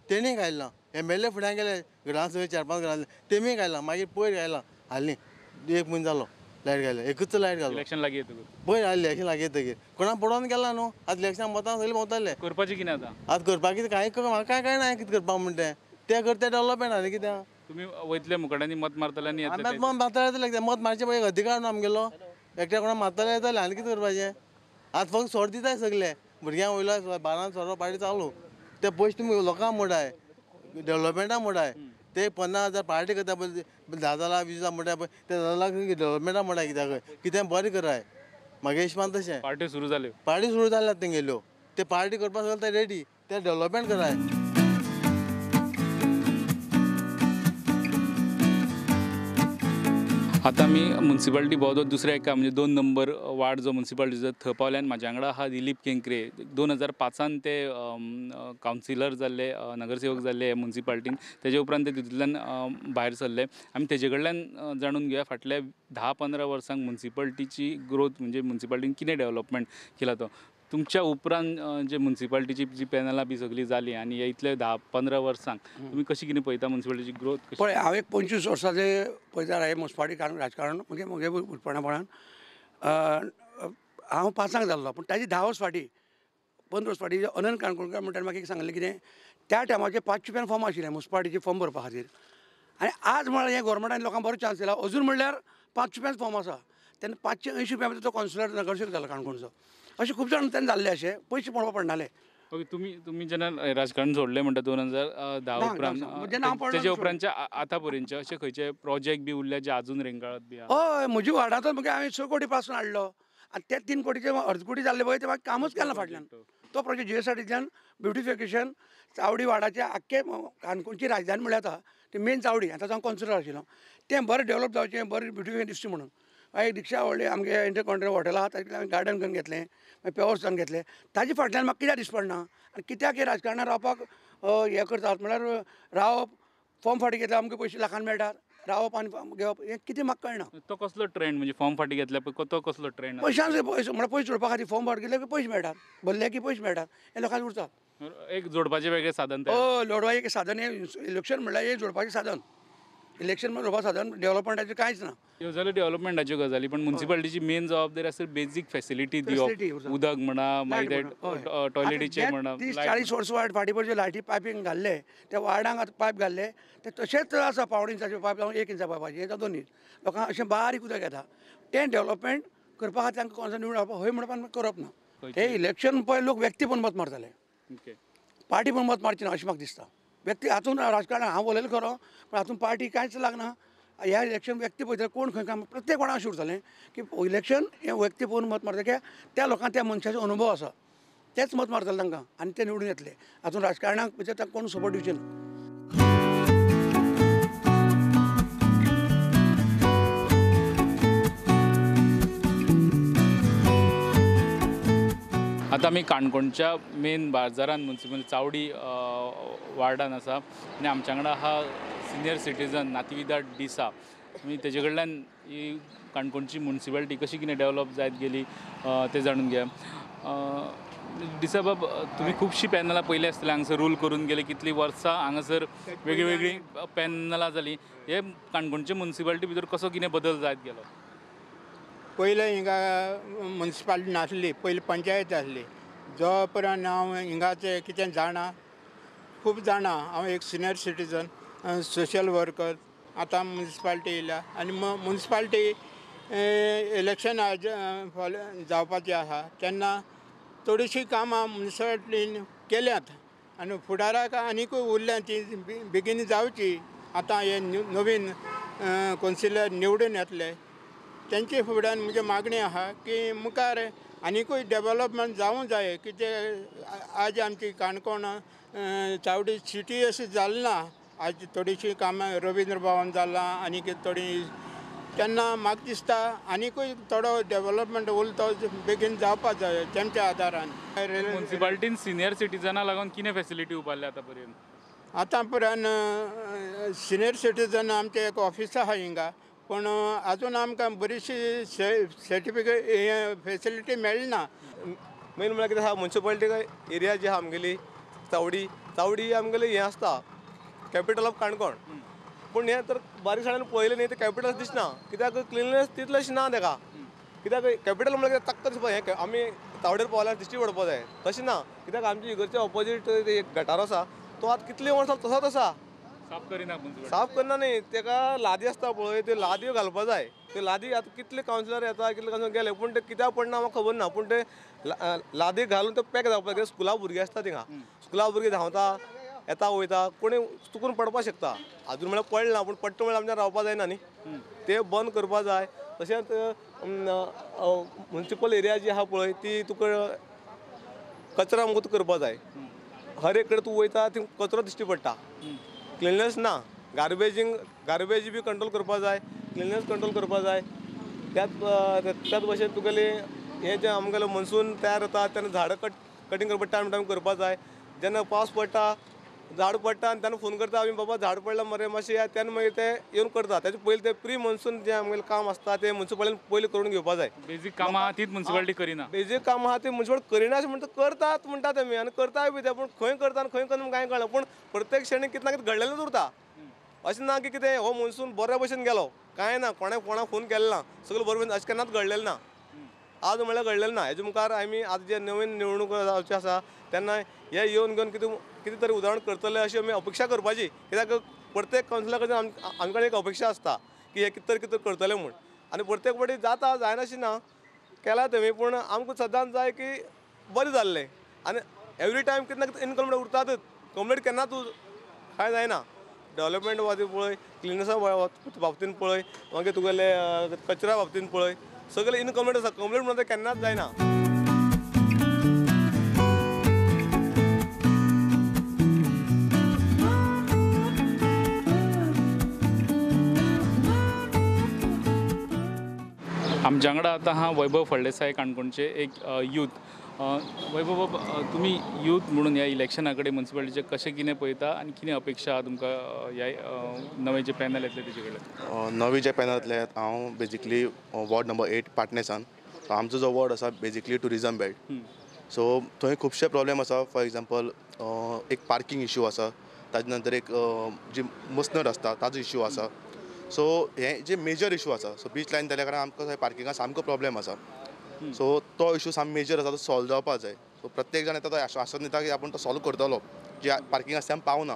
तेणी घायलां. एम एल ए फुड्यान गेले घरां सगळीं 4-5 घरां तेमी घायलां. मागीर पयर घायलां हालीं 1 म्हयनो जालो लायट घायल्या, एकूच लायट घालो. इलेक्शन लागीं येतकूच पयर हाडलें इलेक्शन लागीं येतकीर कोणाक पडोवन गेला न्हू. आतां इलेक्शनाक मतां सगळीं भोंवताले. करपाचें कितें आतां? आतां करपाक कितें कांय म्हाका कांय कळना कितें करपाक म्हणटा तें करता डेवलपमेंट आनी कितें. तुमी वयतले मुखाड्यांनी मत मारतले आनी येतले? मत मारतले येतले, मत मारचें पळय अधिकार न्हू आमगेलो, एकट्या कोणाक मारतले येतले आनी कितें करपाचें. आतां फक्त सोरो दिताय सगले भुरग्यांक, वयलो बारान सोरो पार्टी चालू, ते पयशे तुमी लोकांक मोडाय, डेवलपमेंटाक मोडाय. ते 50,000 पार्टी करता पळय, 10 लाख 20 लाख म्हणटा पळय, ते 10 लाख डेवलपमेंटाक मोडाय, कित्याक कितें बरें कराय. म्हागे हिशोबान तशें पार्टी सुरू जाल्यो, पार्टी सुरू जाल्या तेंगेल्यो, ते पार्टी करपाक सगळे ते रेडी, ते डेवलपमेंट कराय. आतां आमी मुन्सिपालिटी भोंवतो दुसऱ्या एका म्हणजे 2 नंबर वार्ड जो मुन्सिपालिटीचो थंय पावल्यान म्हाज्या वांगडा आहा दिलीप केंकरे. 2005 ते कावन्सिलर जाल्ले, नगरसेवक जाल्ले मुन्सिपालिटीन. तेजे उपरांत ते तितूंतल्यान भायर सरले. आमी तेजे कडल्यान जाणून घेवया फाटल्या 10-15 वर्सांक मुन्सिपालिटीची ग्रोथ म्हणजे मुन्सिपालिटीन कितें डेवलपमेंट केला तो. तुमच्या उपरांत जे मुन्सिपालिटीची जी पॅनलां बी सगळीं जालीं आनी इतले 10-15 वर्सांक तुमी कशी कितें पळयता मुन्सिपालिटीची ग्रोथ? पळय हांव एक 25 वर्सां पळयता हे मुन्सिपालिटी राजकारण म्हणजे म्हगे भुरगेपणापणान हांव 5 जाल्लो, पूण ताजी 10 वर्स फाटीं 15 वर्स फाटीं अनंत काणकोणकार म्हणटा म्हाका एक सांगलें कितें त्या टायमाचेर 5 रुपयान फॉर्म आशिल्लें मुन्सिपालिटीचे फॉर्म भरपा खातीर. आनी आज म्हळ्यार हें गोवोरमेंटान लोकांक बरो चान्स दिला, अजून म्हणल्यार 5 रुपयान फॉर्म आसा. तेन्ना 580 रुपया भितर तो कावन्सिलर नगरसेवक जालो काणकोणचो. अशें खूब जाण तेन्ना जाल्ले, अशें पयशे पळोवपा पडनाले. ओके, तुमी जेन्ना राजकारण सोडलें म्हणटा 2010 उपरांत, तेजे उपरांतच्या आतां पर्यंतचे अशे खंयचे प्रोजेक्ट बी उरले जे अजून रेंगाळत बी? हय, म्हज्या वार्डांत मागीर हांवें 6 कोटी पासून हाडलो आनी ते 3 कोटीचे अर्द कोटी जाल्ले पळय ते मागीर कामूच केलें फाटल्यान. तो प्रोजेक्ट जीएसआरटींतल्यान ब्युटिफिकेशन चावडी वार्डाचे आख्खे काणकोणची राजधानी म्हळ्यार आतां ती मेन चावडी, आतां हांव कावन्सिलर आशिल्लो, तें बरें डेवलप जावचें, बरें ब्युटिफिकेशन दिसचें म्हणून. मागीर रिक्षा व्हडली आमगे इंटरकॉन्टिनेंटल हॉटेल आहा ताजे हांवें गार्डन करून घेतलें, मागीर पेवर्स जावन घेतलें. ताजे फाटल्यान म्हाका कित्याक दिस पडना आनी कित्याक हें राजकारणान रावपाक हें करतात म्हळ्यार रावप फॉर्म फाटीं घेतल्यार आमकां पयशे लाखान मेळटात, रावप आनी घेवप हें कितें म्हाका कळना. तो कसलो ट्रेंड म्हणजे फॉर्म फाटीं घेतल्या पळय तो कसलो ट्रेंड? पयशांच पयशे म्हळ्यार पयशे जोडपा खातीर फॉर्म फाटीं घेतले की पयशे मेळटात, भरले की पयशे मेळटात, हें लोकांक उरता. एक जोडपाचें वेगळें साधन. हय, जोडपाचें एक साधन, हें इलेक्शन म्हणल्यार हें जोडपाचें साधन, इलेक्शन म्हणोवपा साधन, डेवलपमेंटाचें कांयच ना. ह्यो जाल्यो डेवलपमेंटाच्यो गजाली, पण मुन्सिपालिटीची मेन जबाबदारी आसा बेजीक फेसिलिटी दिवप, उदक म्हणा, मागीर टॉयलेटीचे म्हणा. 30-40 वर्सां वाट फाटीं पळय लायटी पायपींग घाल्ले त्या वार्डांक आतां पायप घाल्ले ते तशेंच आसा, 1.25 इंचाचे पायप लावन 1 इंचा पायपाचे जावं 2 इंच लोकांक अशें बारीक उदक येता. तें डेवलपमेंट करपा खातीर तांकां कोण निवडून हाडपा हय म्हणपाक करप ना. हे इलेक्शन पळय लोक व्यक्ती पण मत मारताले, पार्टी पण मत मारची ना अशें म्हाका दिसता. व्यक्ती हातून राजकारण हांव उलयलें खरो, पूण हातून पार्टी कांयच लागना. ह्या इलेक्शन व्यक्ती पळयतले कोण खंय काम, प्रत्येक कोणाक अशें उरतलें की इलेक्शन हें व्यक्ती पळोवन मत मारता, कित्याक त्या लोकांक त्या मनशाचो अनुभव आसा, तेच मत मारतले तांकां आनी ते निवडून येतले. हातून राजकारणाक भितर तांकां कोण सपोर्ट दिवचे ना. आतां आमी काणकोणच्या मेन बाजारान मुन्सिपल चावडी वार्डान आसा आनी आमच्या वांगडा आहा सिनियर सिटीजन नातिविदा डिसा. आमी तेजे कडल्यान ही काणकोणची मुन्सिपालिटी कशी कितें डेवलप जायत गेली तें जाणून घेया. डिसा बाब, तुमी खुबशीं पॅनलां पयलीं आसतलीं हांगासर रूल करून गेले, कितलीं वर्सां हांगासर वेगळीं वेगळीं पॅनलां जालीं. हे काणकोणचे मुन्सिपालिटी भितर कसो कितें बदल जायत गेलो? पयलें हिंगा मुन्सिपालिटी नासली, पयलीं पंचायत आसली. जो पर्यंत हांव हिंगाचें कितें जाणा, खूब जाणा, हांव एक सिनियर सिटीजन, सोशल वर्कर. आतां मुन्सिपालिटी येयल्या आनी मुन्सिपालिटी इलेक्शन जावपाचें आसा तेन्ना थोडीशीं कामां मुन्सिपालिटीन केल्यात आनी फुडाराक आनीकूय उरल्या ती बेगीन जावची. आतां हे नवीन कौन्सिलर निवडून येतले तेंचे फुड्यान म्हजी मागणी आसा की मुखार आनीकूय डेवलपमेंट जावूं जाय. कितें आज आमची काणकोण चावडी सिटी अशी जाली ना, आज थोडीशीं कामां रवींद्र भवन जालां आनी थोडी, तेन्ना म्हाका दिसता आनीकूय थोडो डेवलपमेंट उरता तो बेगीन जावपाक जाय तेमच्या आदारान. मुन्सिपालिटीन सिनियर सिटीजना लागून कितें फेसिलिटी उबारल्या आतां पर्यंत? आतां पर्यंत सिनियर सिटीजन आमचें एक ऑफिस आसा हिंगा, पूण आजून आमकां बरीचशी सर्टिफिकेट फेसिलिटी मेळना. मेन म्हळ्यार कितें आसा, मुन्सिपालिटी एरिया जी आसा आमगेली चावडी, चावडी आमगेली हें आसता कॅपिटल ऑफ काणकोण. पूण हें तर बारीकसाणेन पळयलें न्ही ते कॅपिटल दिसना, कित्याक क्लिननेस तितलेंशें ना तेका. कित्याक कॅपिटल म्हळ्यार चक्क दिसपा हें आमी चावडेर पावल्यार दिश्टी पडपा जाय, तशें ना. कित्याक आमचे इगर्जे ऑपोजीट एक गटार आसा तो आतां कितले वर्सां तसोच आसा, साफ करिना, साफ करना न्ही. तेका लादी आसता पळय, त्यो लादयो घालपा जाय. त्यो लादी आतां कितले कावन्सिलर येता, कितले कावन्सिलर गेले, पूण ते कित्याक पडना म्हाका खबर ना. पूण ते लादी घालून ते पॅक जावपा जाय. स्कुला भुरगीं आसता थिंगा, स्कुला भुरगीं धांवता येता वयता, कोणी चुकून पडपाक शकता. आजून म्हळ्यार पडना, पूण पडटा म्हळ्यार आमच्यान रावपा जायना न्ही, ते बंद करपा जाय. तशेंच मुन्सिपल एरिया जी आसा पळय ती तुका कचरा मुक्त करपा जाय. हर एक कडेन तूं वयता थंय कचरो दिश्टी पडटा, क्लिननेस ना. गार्बेजींग गार्बेज बी कंट्रोल करपा जाय, क्लिननेस कंट्रोल करपा जाय. त्याच भशेन तुगेले हें जें आमगेलो मनसून तयार जाता तेन्ना झाडां कटींग करपा टायम टायम करपा जाय. जेन्ना पावस पडटा झाड पडटा आनी तेन्ना फोन करता आमी, बाबा झाड पडलां मरे मातशें या, तेन्ना मागीर ते येवन करता. तेजे पयलीं ते प्री मनसून जें आमगेलें काम आसता तें मुन्सिपालिटीन पयलीं करून घेवपा जाय. बेजीक कामां आहा तीच मुन्सिपालिटी करिना, बेजीक कामां आहा ती मुन्सिपालिटी करिना अशें म्हणटा, करतात म्हणटा तेमी आनी करताय बी ते, पूण खंय करता आनी खंय करना कांय कळना. पूण प्रत्येक क्षणी कितें ना कितें घडलेलेंच उरता. अशें ना की कितें हो मनसून बऱ्या भशेन गेलो कांय ना, कोणें कोणाक फोन केलो ना, सगळें बरें भशेन अशें केन्नाच घडलेलें ना. आज म्हळ्यार घडलेलें ना. हेजे मुखार आमी आतां जे नवीन निवडणूक जावची आसा तेन्ना हे येवन घेवन कितें कितें तरी उदाहरण करतले अशी आमी अपेक्षा करपाची. कित्याक प्रत्येक कावन्सिलरा कडच्यान आमचे कडेन एक अपेक्षा आसता की हे कितें तरी कितें करतले म्हूण, आनी प्रत्येक फावटी जाता जायना अशें ना, केला तेमी, पूण आमकां सदांच जाय की बरें जाल्लें. आनी एवरी टायम कितें ना कितें इनकम्प्लीट उरतातच, कंप्लीट केन्नाच कांय जायना. डेवलपमेंट बाबतींत पळय, क्लिननेसा बाबतीन पळय, मागीर तुगेले कचऱ्या बाबतीन पळय, सगळें इनकम्प्लीट आसा. कंप्लीट म्हणून केन्नाच जायना. आमच्या वांगडा आतां आहा वैभव फळदेसाय, काणकोणचे एक यूथ. वैभव बाब, तुमी यूथ म्हणून ह्या इलेक्शना कडेन मुन्सिपालिटीचे कशें कितें पळयता आनी कितें अपेक्षा आहा तुमकां ह्या नवें जें पॅनल येतलें तेजे कडेन? नवें जें पॅनल येतलें, हांव बेजिकली वॉर्ड नंबर 8 पाटणेसान. आमचो जो वॉर्ड आसा बेजिकली ट्युरिजम बेल्ट, सो थंय खुबशे प्रॉब्लेम आसा. फॉर एग्जाम्पल एक पार्कींग इशू आसा, ताजे नंतर एक जी मसनट आसता ताजो इशू आसा. सो हे जे मेजर इशू आसा, सो बीच लायन जाल्या कारणान आमकां थंय पार्किंगा सामको प्रॉब्लेम आसा. सो तो इशू सामको मेजर आसा, तो सॉल्व जावपा जाय. सो प्रत्येक जाण येता तो आश्वासन दिता की आपूण तो सॉल्व करतलो, जे पार्किंग आसता आमी पावना,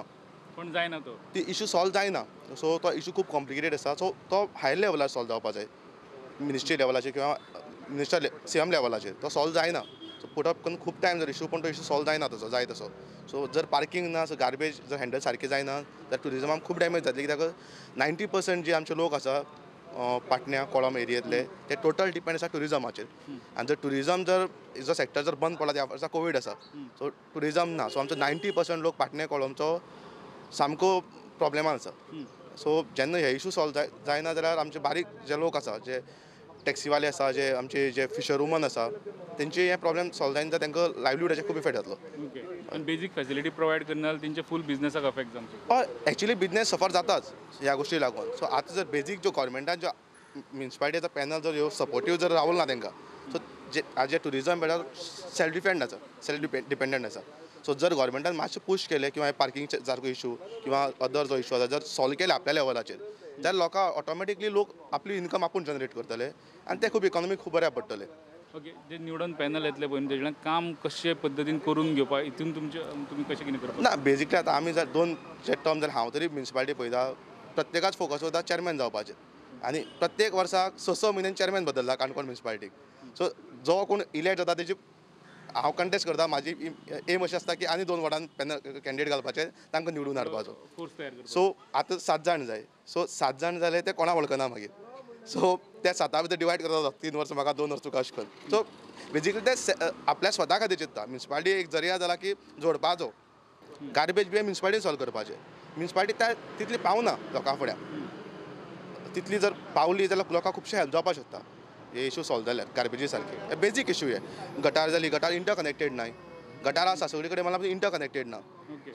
पूण जायना, तो ती इशू सॉल्व जायना. सो तो इशू खूब कॉम्प्लिकेटेड आसा. सो तो हायर लेवलार सॉल्व जावपा जाय, मिनिस्ट्री लेवलाचेर किंवा मिनिस्टर सीएम लेवलाचेर तो सॉल्व जायना. सो पुट अप करून खूब टायम जालो इशू, पूण तो इशू सॉल्व जायना तसो जाय तसो. सो जर पार्किंग ना, सो गार्बेज जर हँडल सारकें जायना जाल्यार ट्युरिजमाक खूब डॅमेज जातली. कित्याक 90% जे आमचे लोक आसा पाटण्या कोळम एरियेंतले ते टोटल डिपेंड आसा ट्युरिजमाचेर. आनी जर ट्युरिजम जर जो सेक्टर जर बंद पडला, त्या वर्सा कोवीड आसा, सो ट्युरिजम ना, सो आमचो 90% लोक पाटण्या कोळमचो सामको प्रॉब्लेमान आसा. सो जेन्ना हे इशू सॉल्व जायना जाल्यार आमचे बारीक जे लोक आसा, जे टॅक्सीवाले आसा, जे आमचे जे फिशर वुमन आसा, तेंचे हे प्रॉब्लेम सॉल्व जायना जाल्यार तांकां लायवलीहुडाचेर खूब इफेक्ट जातलो. ओके, आनी बेजीक फॅसिलिटी प्रोवायड करना जाल्यार तेंचे फूल बिजनसाक अफेक्ट जावंक शकता. हय, एक्चुली बिजनेस सफर जाताच ह्या गोश्टी लागून. सो आतां जर बेजीक ज्यो गव्हर्मेंटान ज्यो म्युनिसिपालिटीचो पॅनल जर ह्यो सपोर्टीव जर रावलो ना तांकां, सो जे आज ट्युरिजम म्हळ्यार सेल्फ डिपेंड आसा, सेल्फ डिपेंडंट आसा. सो जर गव्हर्मेंटान मातशें पूश केलें किंवा पार्किंग सारको इशू किंवा अदर जो इशू आसा जर सॉल्व केले आपल्या लेवलाचेर जाल्यार लोकां ऑटोमॅटिकली लोक आपली इन्कम आपूण जनरेट करतले आनी ते खूब इकॉनॉमीक खूब बऱ्याक पडटले. ओके, जे निवडून पॅनल येतले पळय तेजे काम कशे पद्दतीन करून घेवपाक हितून तुमचे तुमी कशें कितें करपाक? ना, बेजिकली आतां आमी जर दोन जे टर्म जर हांव तरी म्युनिसिपालिटी पळयता प्रत्येकाच फोकस वता चॅरमॅन जावपाचेर आनी प्रत्येक वर्साक 6-6 म्हयन्यान चॅरमॅन बदलला काणकोण म्युनिसिपालिटीक. सो जो कोण इलेक्ट जाता तेजी हांव कंटेस्ट करता, म्हाजी एम अशी आसता की आनी 2 वॉर्डान पॅनल कॅन्डिडेट घालपाचे, तांकां निवडून हाडपाचो. सो आतां 7 जाण जाय, सो 7 जाण जाले ते कोणाक वळखना मागीर, सो त्या 7 भितर डिवायड करता, 3 वर्सां म्हाका 2 वर्सां तुका अशें करून. सो बेजिकली ते आपल्या स्वता खातीर चिंत्ता. म्युनिसिपालिटी एक जरिया जाला की जोडपाचो, गार्बेज बी म्युनिसिपालिटी सॉल्व करपाचें. म्युनिसिपालिटी त्या तितली पावना लोकां फुड्यान, तितली जर पावली जाल्यार लोकांक खुबशें हेल्प जावपाक शकता. हे इशू सॉल्व जाल्यार गार्बेजी सारके बेजीक इशू हे. गटार जाली, गटार इंटरकनेक्टेड नाय, गटार आसा सगळे कडेन मला इंटरकनेक्टेड ना.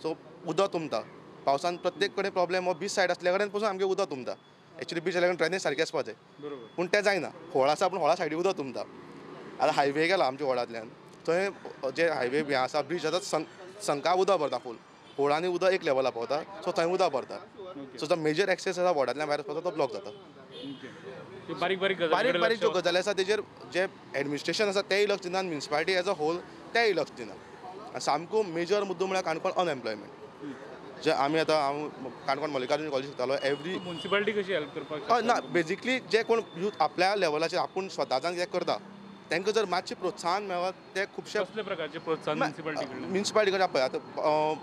सो उदक तुमता पावसान प्रत्येक कडेन प्रॉब्लेम हो बीच सायड आसल्या कडेन पसून आमगे उदक तुमता. एक्चुली बीच आसल्या कडेन ड्रेनेज सारकें आसपा जाय, पूण तें जायना. होळ आसा पूण होळा सायडी उदक तुमता. आतां हायवे गेला आमच्या वॉर्डांतल्यान, थंय जे हायवे हें आसा ब्रीज आसा संका उदक भरता फूल, होळांनी उदक एक लेवला पावता, सो थंय उदक भरता. सो जो मेजर एक्सेस आसा वॉर्डांतल्यान भायर वचपाचो तो ब्लॉक जाता. बारीक बारीक बारीक बारीक ज्यो गजाली आसा तेजेर जे एडमिनिस्ट्रेशन आसा तेय लक्ष दिना, म्युनिसिपालिटी एज अ होल तेय लक्ष दिना. सामको मेजर मुद्दो म्हळ्यार काणकोण अनएम्प्लॉयमेंट. जे आमी आतां हांव काणकोण मल्लिकार्जून कॉलेज शिकतालो, एवरी म्युनिसिपालिटी कशी हेल्प करपाक ना. बेजिकली जे कोण यूथ आपल्या लेवलाचेर आपूण स्वताच्यान कितें करता तांकां जर मातशें प्रोत्साहन मेळत ते खुबशे कसले प्रकारचे प्रोत्साहन म्युनिसिपालिटी कडल्यान पळय आतां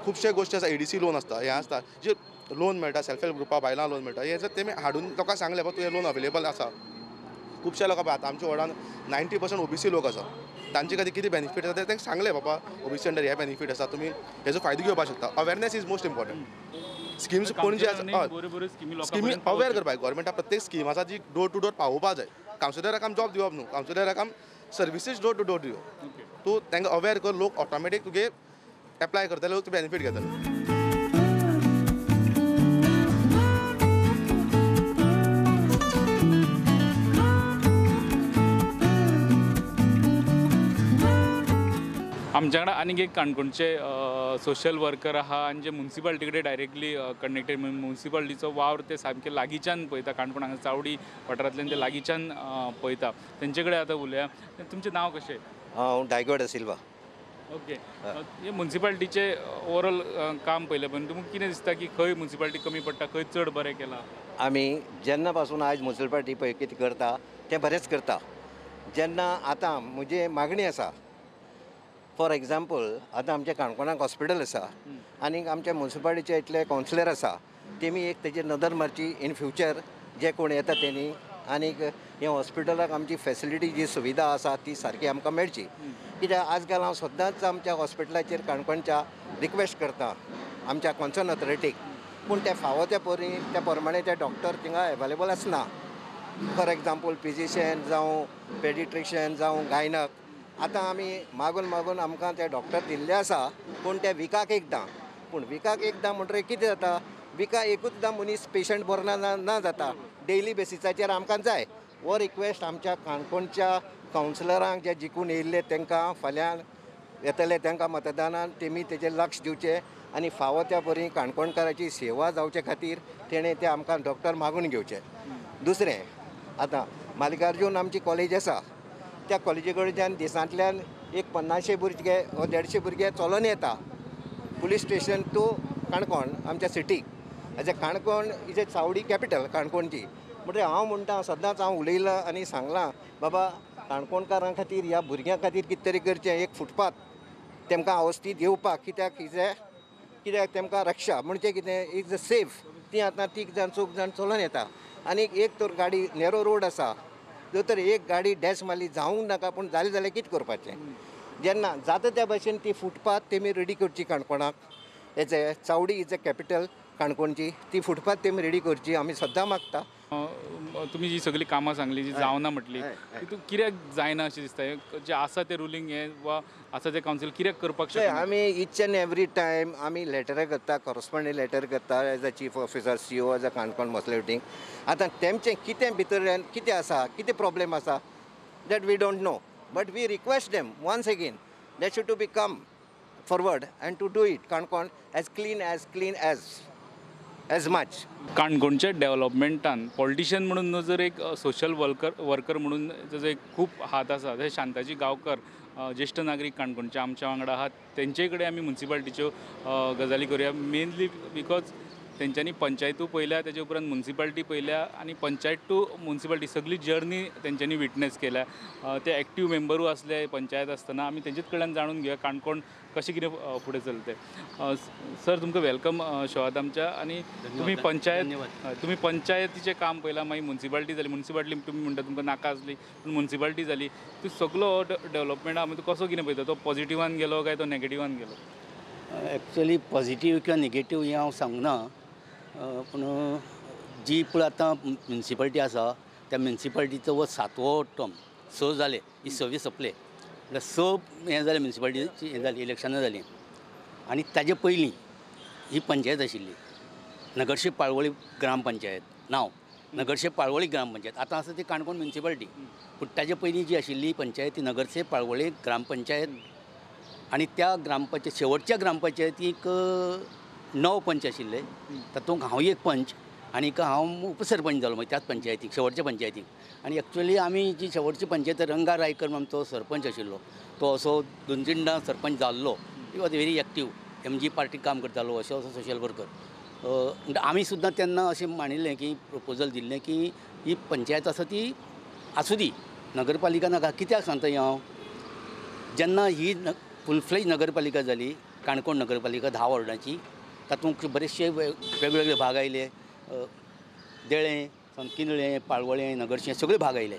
खुबशे गोश्टी आसा, एडीसी लोन आसता, हें आसता, जे लोन मेळटा सेल्फ हेल्प ग्रुपा बायलां लोन मेळटा, हें जर तेमी हाडून लोकांक सांगलें बाबा तुवें लोन अवेलेबल आसा. खुबश्या लोकां पळय आतां आमच्या वॉर्डान 90% ओबीसी लोक आसा, तांचे खातीर कितें बेनिफीट आसा ते तांकां सांगलें बाबा ओबीसी अंडर हे बेनिफीट आसा, तुमी हेजो फायदो घेवपाक शकता. Awareness is most important. Schemes Panaji आसा, स्किमी अवेर करपाक गव्हर्मेंटा प्रत्येक स्कीम आसा जी डोर टू डोर पावोवपा जाय. कावन्सिलराक आम जॉब दिवप न्हू, कावन्सिलराक आम सर्विसीस डोर टू डोर दिवप. तूं तांकां अवेर कर, लोक ऑटोमॅटीक तुगे एप्लाय करतले, लोक बेनिफीट घेतले. आमच्या कडेन आनीक एक काणकोणचे सोशल वर्कर आहा आनी जे म्युनिसिपालिटी कडेन डायरेक्टली कनेक्टेड, म्युनिसिपालिटीचो वावर ते सामके लागींच्यान पळयता. काणकोण हांगा चावडी वाठारांतल्यान ते लागींच्यान पळयता. तेंचे कडेन आतां उलया. तुमचें नांव कशें? हांव डायगोड सिल्वा. ओके, हे म्युनिसिपालिटीचें ओवरऑल काम पळयलें पण तुमकां कितें दिसता की खंय म्युनिसिपालिटी कमी पडटा, खंय चड बरें केलां? आमी जेन्ना पासून आयज म्युनिसिपालिटी पळय कितें करता तें बरेंच करता. जेन्ना आतां म्हजी मागणी आसा, फॉर एग्जाम्पल आतां आमच्या काणकोणाक हॉस्पिटल आसा आनी आमच्या म्युनिसिपालिटीचे इतले कावन्सिलर आसा, तेमी एक तेजेर नदर मारची इन फ्युचर जे कोण येता तेणी, आनीक हे हॉस्पिटलाक आमची फेसिलिटी जी सुविधा आसा ती सारकी आमकां मेळची. कित्याक आज काल हांव सदांच आमच्या हॉस्पिटलाचेर काणकोणच्या रिक्वेस्ट करता आमच्या कॉन्सर्न ऑथॉरिटीक, पूण ते फावो त्या परी त्या प्रमाणे ते डॉक्टर थिंगा एवेलेबल आसना. फॉर एग्जाम्पल फिजिशियन जावं पेडिट्रिशियन जावं गायनक, आतां आमी मागून मागून आमकां ते डॉक्टर दिल्ले आसा, पूण ते विकाक एकदां, पूण विकाक एकदां म्हणटकीर कितें जाता, विका एकूचदां मनीस पेशंट बरो ना ना जाता, डेली बेसिसाचेर आमकां जाय. हो रिक्वेस्ट आमच्या काणकोणच्या कावन्सिलरांक जे जिखून येयल्ले तांकां फाल्यां येतले तांकां मतदानान तेमी तेजेर लक्ष दिवचें आनी फावो त्या परी काणकोणकाराची सेवा जावचे खातीर तेणें ते आमकां डॉक्टर मागून घेवचे. दुसरें आतां मल्लिकार्जून आमची कॉलेज आसा, त्या कॉलेजी कडच्यान दिसांतल्यान एक 50 भुरगे वा 150 भुरगे चलोन येता पुलीस स्टेशन टू काणकोण आमच्या सिटीक. As a Canacona is a Chawdi capital काणकोणची. म्हणटकीर हांव म्हणटा सदांच हांव उलयलां आनी सांगलां बाबा काणकोणकारां खातीर ह्या भुरग्यां खातीर कितें तरी करचें, एक फुटपाथ तेमकां अवस्थीत येवपाक, कित्याक कित्याक तेमकां रक्षा म्हणजे कितें is a safe. ती आतां 3 जाण 4 जाण चलोन येता आनी एक तर गाडी नॅरो रोड आसा, जर तर एक गाडी डॅश मारली जावंक नाका पूण जालें जाल्यार कितें करपाचें. जेन्ना जाता त्या भशेन ती फुटपाथ तेमी रेडी करची काणकोणाक. As a Chawdi is a capital काणकोणची, ती फुटपाथ तेमी रेडी करची आमी सद्दां मागता. तुमी जी सगळी कामां सांगली जी जावना म्हटली तितून कित्याक जायना अशें दिसता, जें आसा तें रुलींग हें वा आसा तें कावन्सील कित्याक करपाक शकना? आमी इच एंड एवरी टायम आमी लेटरां करता, कॉरस्पोंडींग लेटर करता as a chief officer CO as a Canacona municipality. आतां तेमचें कितें भितर कितें आसा, कितें प्रॉब्लेम आसा that we don't know, but we request them once again that should to be come forward and to do it Canacona as clean as clean as as much. काणकोणच्या डेव्हलपमेंटान politician म्हणून न्हू जर एक सोशल वर्कर म्हणून ताजो एक खूब हात आसा. जशें शांताजी गांवकर ज्येश्ठ नागरीक काणकोणचे आमच्या वांगडा आहात, तेंचे कडेन आमी मुन्सिपाल्टीच्यो गजाली करुया. मेनली because तेंच्यांनी पंचायतू पळयल्या, तेजे उपरांत मुन्सिपाल्टी पळयल्या आनी पंचायत टू मुन्सिपाल्टी सगळी जर्नी तेंच्यांनी विटनेस केल्या. ते एक्टीव मेंबरूय आसले पंचायत आसतना. आमी तेंचेच कडल्यान जाणून घेवया काणकोण कशें कितें फुडें चलतें. सर तुमकां welcome शोआत आमच्या. आनी तुमी पंचायत, तुमी पंचायतीचें काम पळयलां, मागीर मुन्सिपाल्टी जाली, मुन्सिपाल्टी तुमी म्हणटा तुमकां नाका आसली पूण मुन्सिपाल्टी जाली, ती सगलो डेव्हलपमेंट आमी तो कसो कितें पळयता, तो पॉझिटिवान गेलो काय तो नॅगेटिवान गेलो? एक्चुअली पॉझिटीव किंवा निगेटीव हें हांव सांगना, पूण जी पळय आतां म्युनिसिपालिटी आसा त्या म्युनिसिपालिटीचो हो 7वो टर्म, 6 जाले, ही 6वी सोंपले, म्हळ्यार 6 हें जालें म्युनिसिपालिटीची हें जाली, इलेक्शनां जालीं. आनी ताजे पयलीं ही पंचायत आशिल्ली नगरशे पाळवळी ग्रामपंचायत, नांव नगरशे पाळवळी ग्रामपंचायत, आतां आसा ती काणकोण म्युनिसिपालिटी. पूण ताजे पयलीं जी आशिल्ली पंचायत ती नगरशे पाळवळी ग्रामपंचायत. आनी त्या ग्रामपंचायत शेवटच्या ग्रामपंचायतीक 9 पंच आशिल्ले, तातूंत हांव एक पंच आनीक हांव उपसरपंच जालो मागीर त्याच पंचायतीक, शेवटच्या पंचायतीक. आनी एक्चुअली आमी जी शेवटची पंचायत, रंगा रायकर आमचो सरपंच आशिल्लो, तो असो 2 3 सरपंच जाल्लो, he was very active, MG पार्टीक काम करतालो, असो असो सोशल वर्कर. आमी सुद्दां तेन्ना अशें मांडिल्लें की प्रपोजल दिल्लें की ही पंचायत आसा ती आसूं दी, नगरपालिका नाका. कित्याक सांगता हें हांव, जेन्ना ही फुल फ्लेज नगरपालिका जाली काणकोण नगरपालिका 10 वॉर्डांची, तातूंत बरेचशे वेगवेगळे भाग आयले, देळें, किंदळें, पाळवळें, नगरशें सगळे भाग आयले.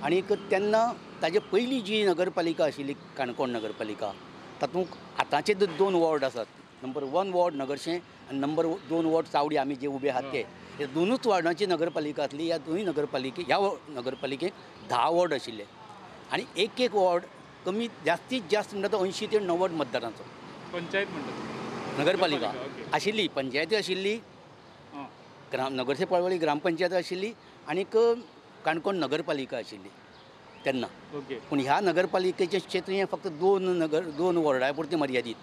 आनीक तेन्ना ताजे पयलीं जी नगरपालिका आशिल्ली काणकोण नगरपालिका, तातूंत आतांचे 2 वॉर्ड आसात, नंबर 1 वॉर्ड नगरशें आनी नंबर 2 वॉर्ड चावडी, आमी जे उबे आहात ते, हे दोनूच वॉर्डांची नगरपालिका आसली. ह्या दोनूय नगरपालिके ह्या नगरपालिकेक 10 वॉर्ड आशिल्ले आनी एक एक वॉर्ड कमी जास्तीत जास्त म्हणटा तो 80 ते 90 मतदारांचो. पंचायत म्हणटा नगरपालिका आशिल्ली, पंचायती आशिल्ली, ग्राम नगरशे पाळवळी ग्रामपंचायत आशिल्ली आनीक काणकोण नगरपालिका आशिल्ली तेन्ना. पूण ह्या नगरपालिकेचें क्षेत्र हें फक्त 2 वॉर्डां पुरतें मर्यादीत.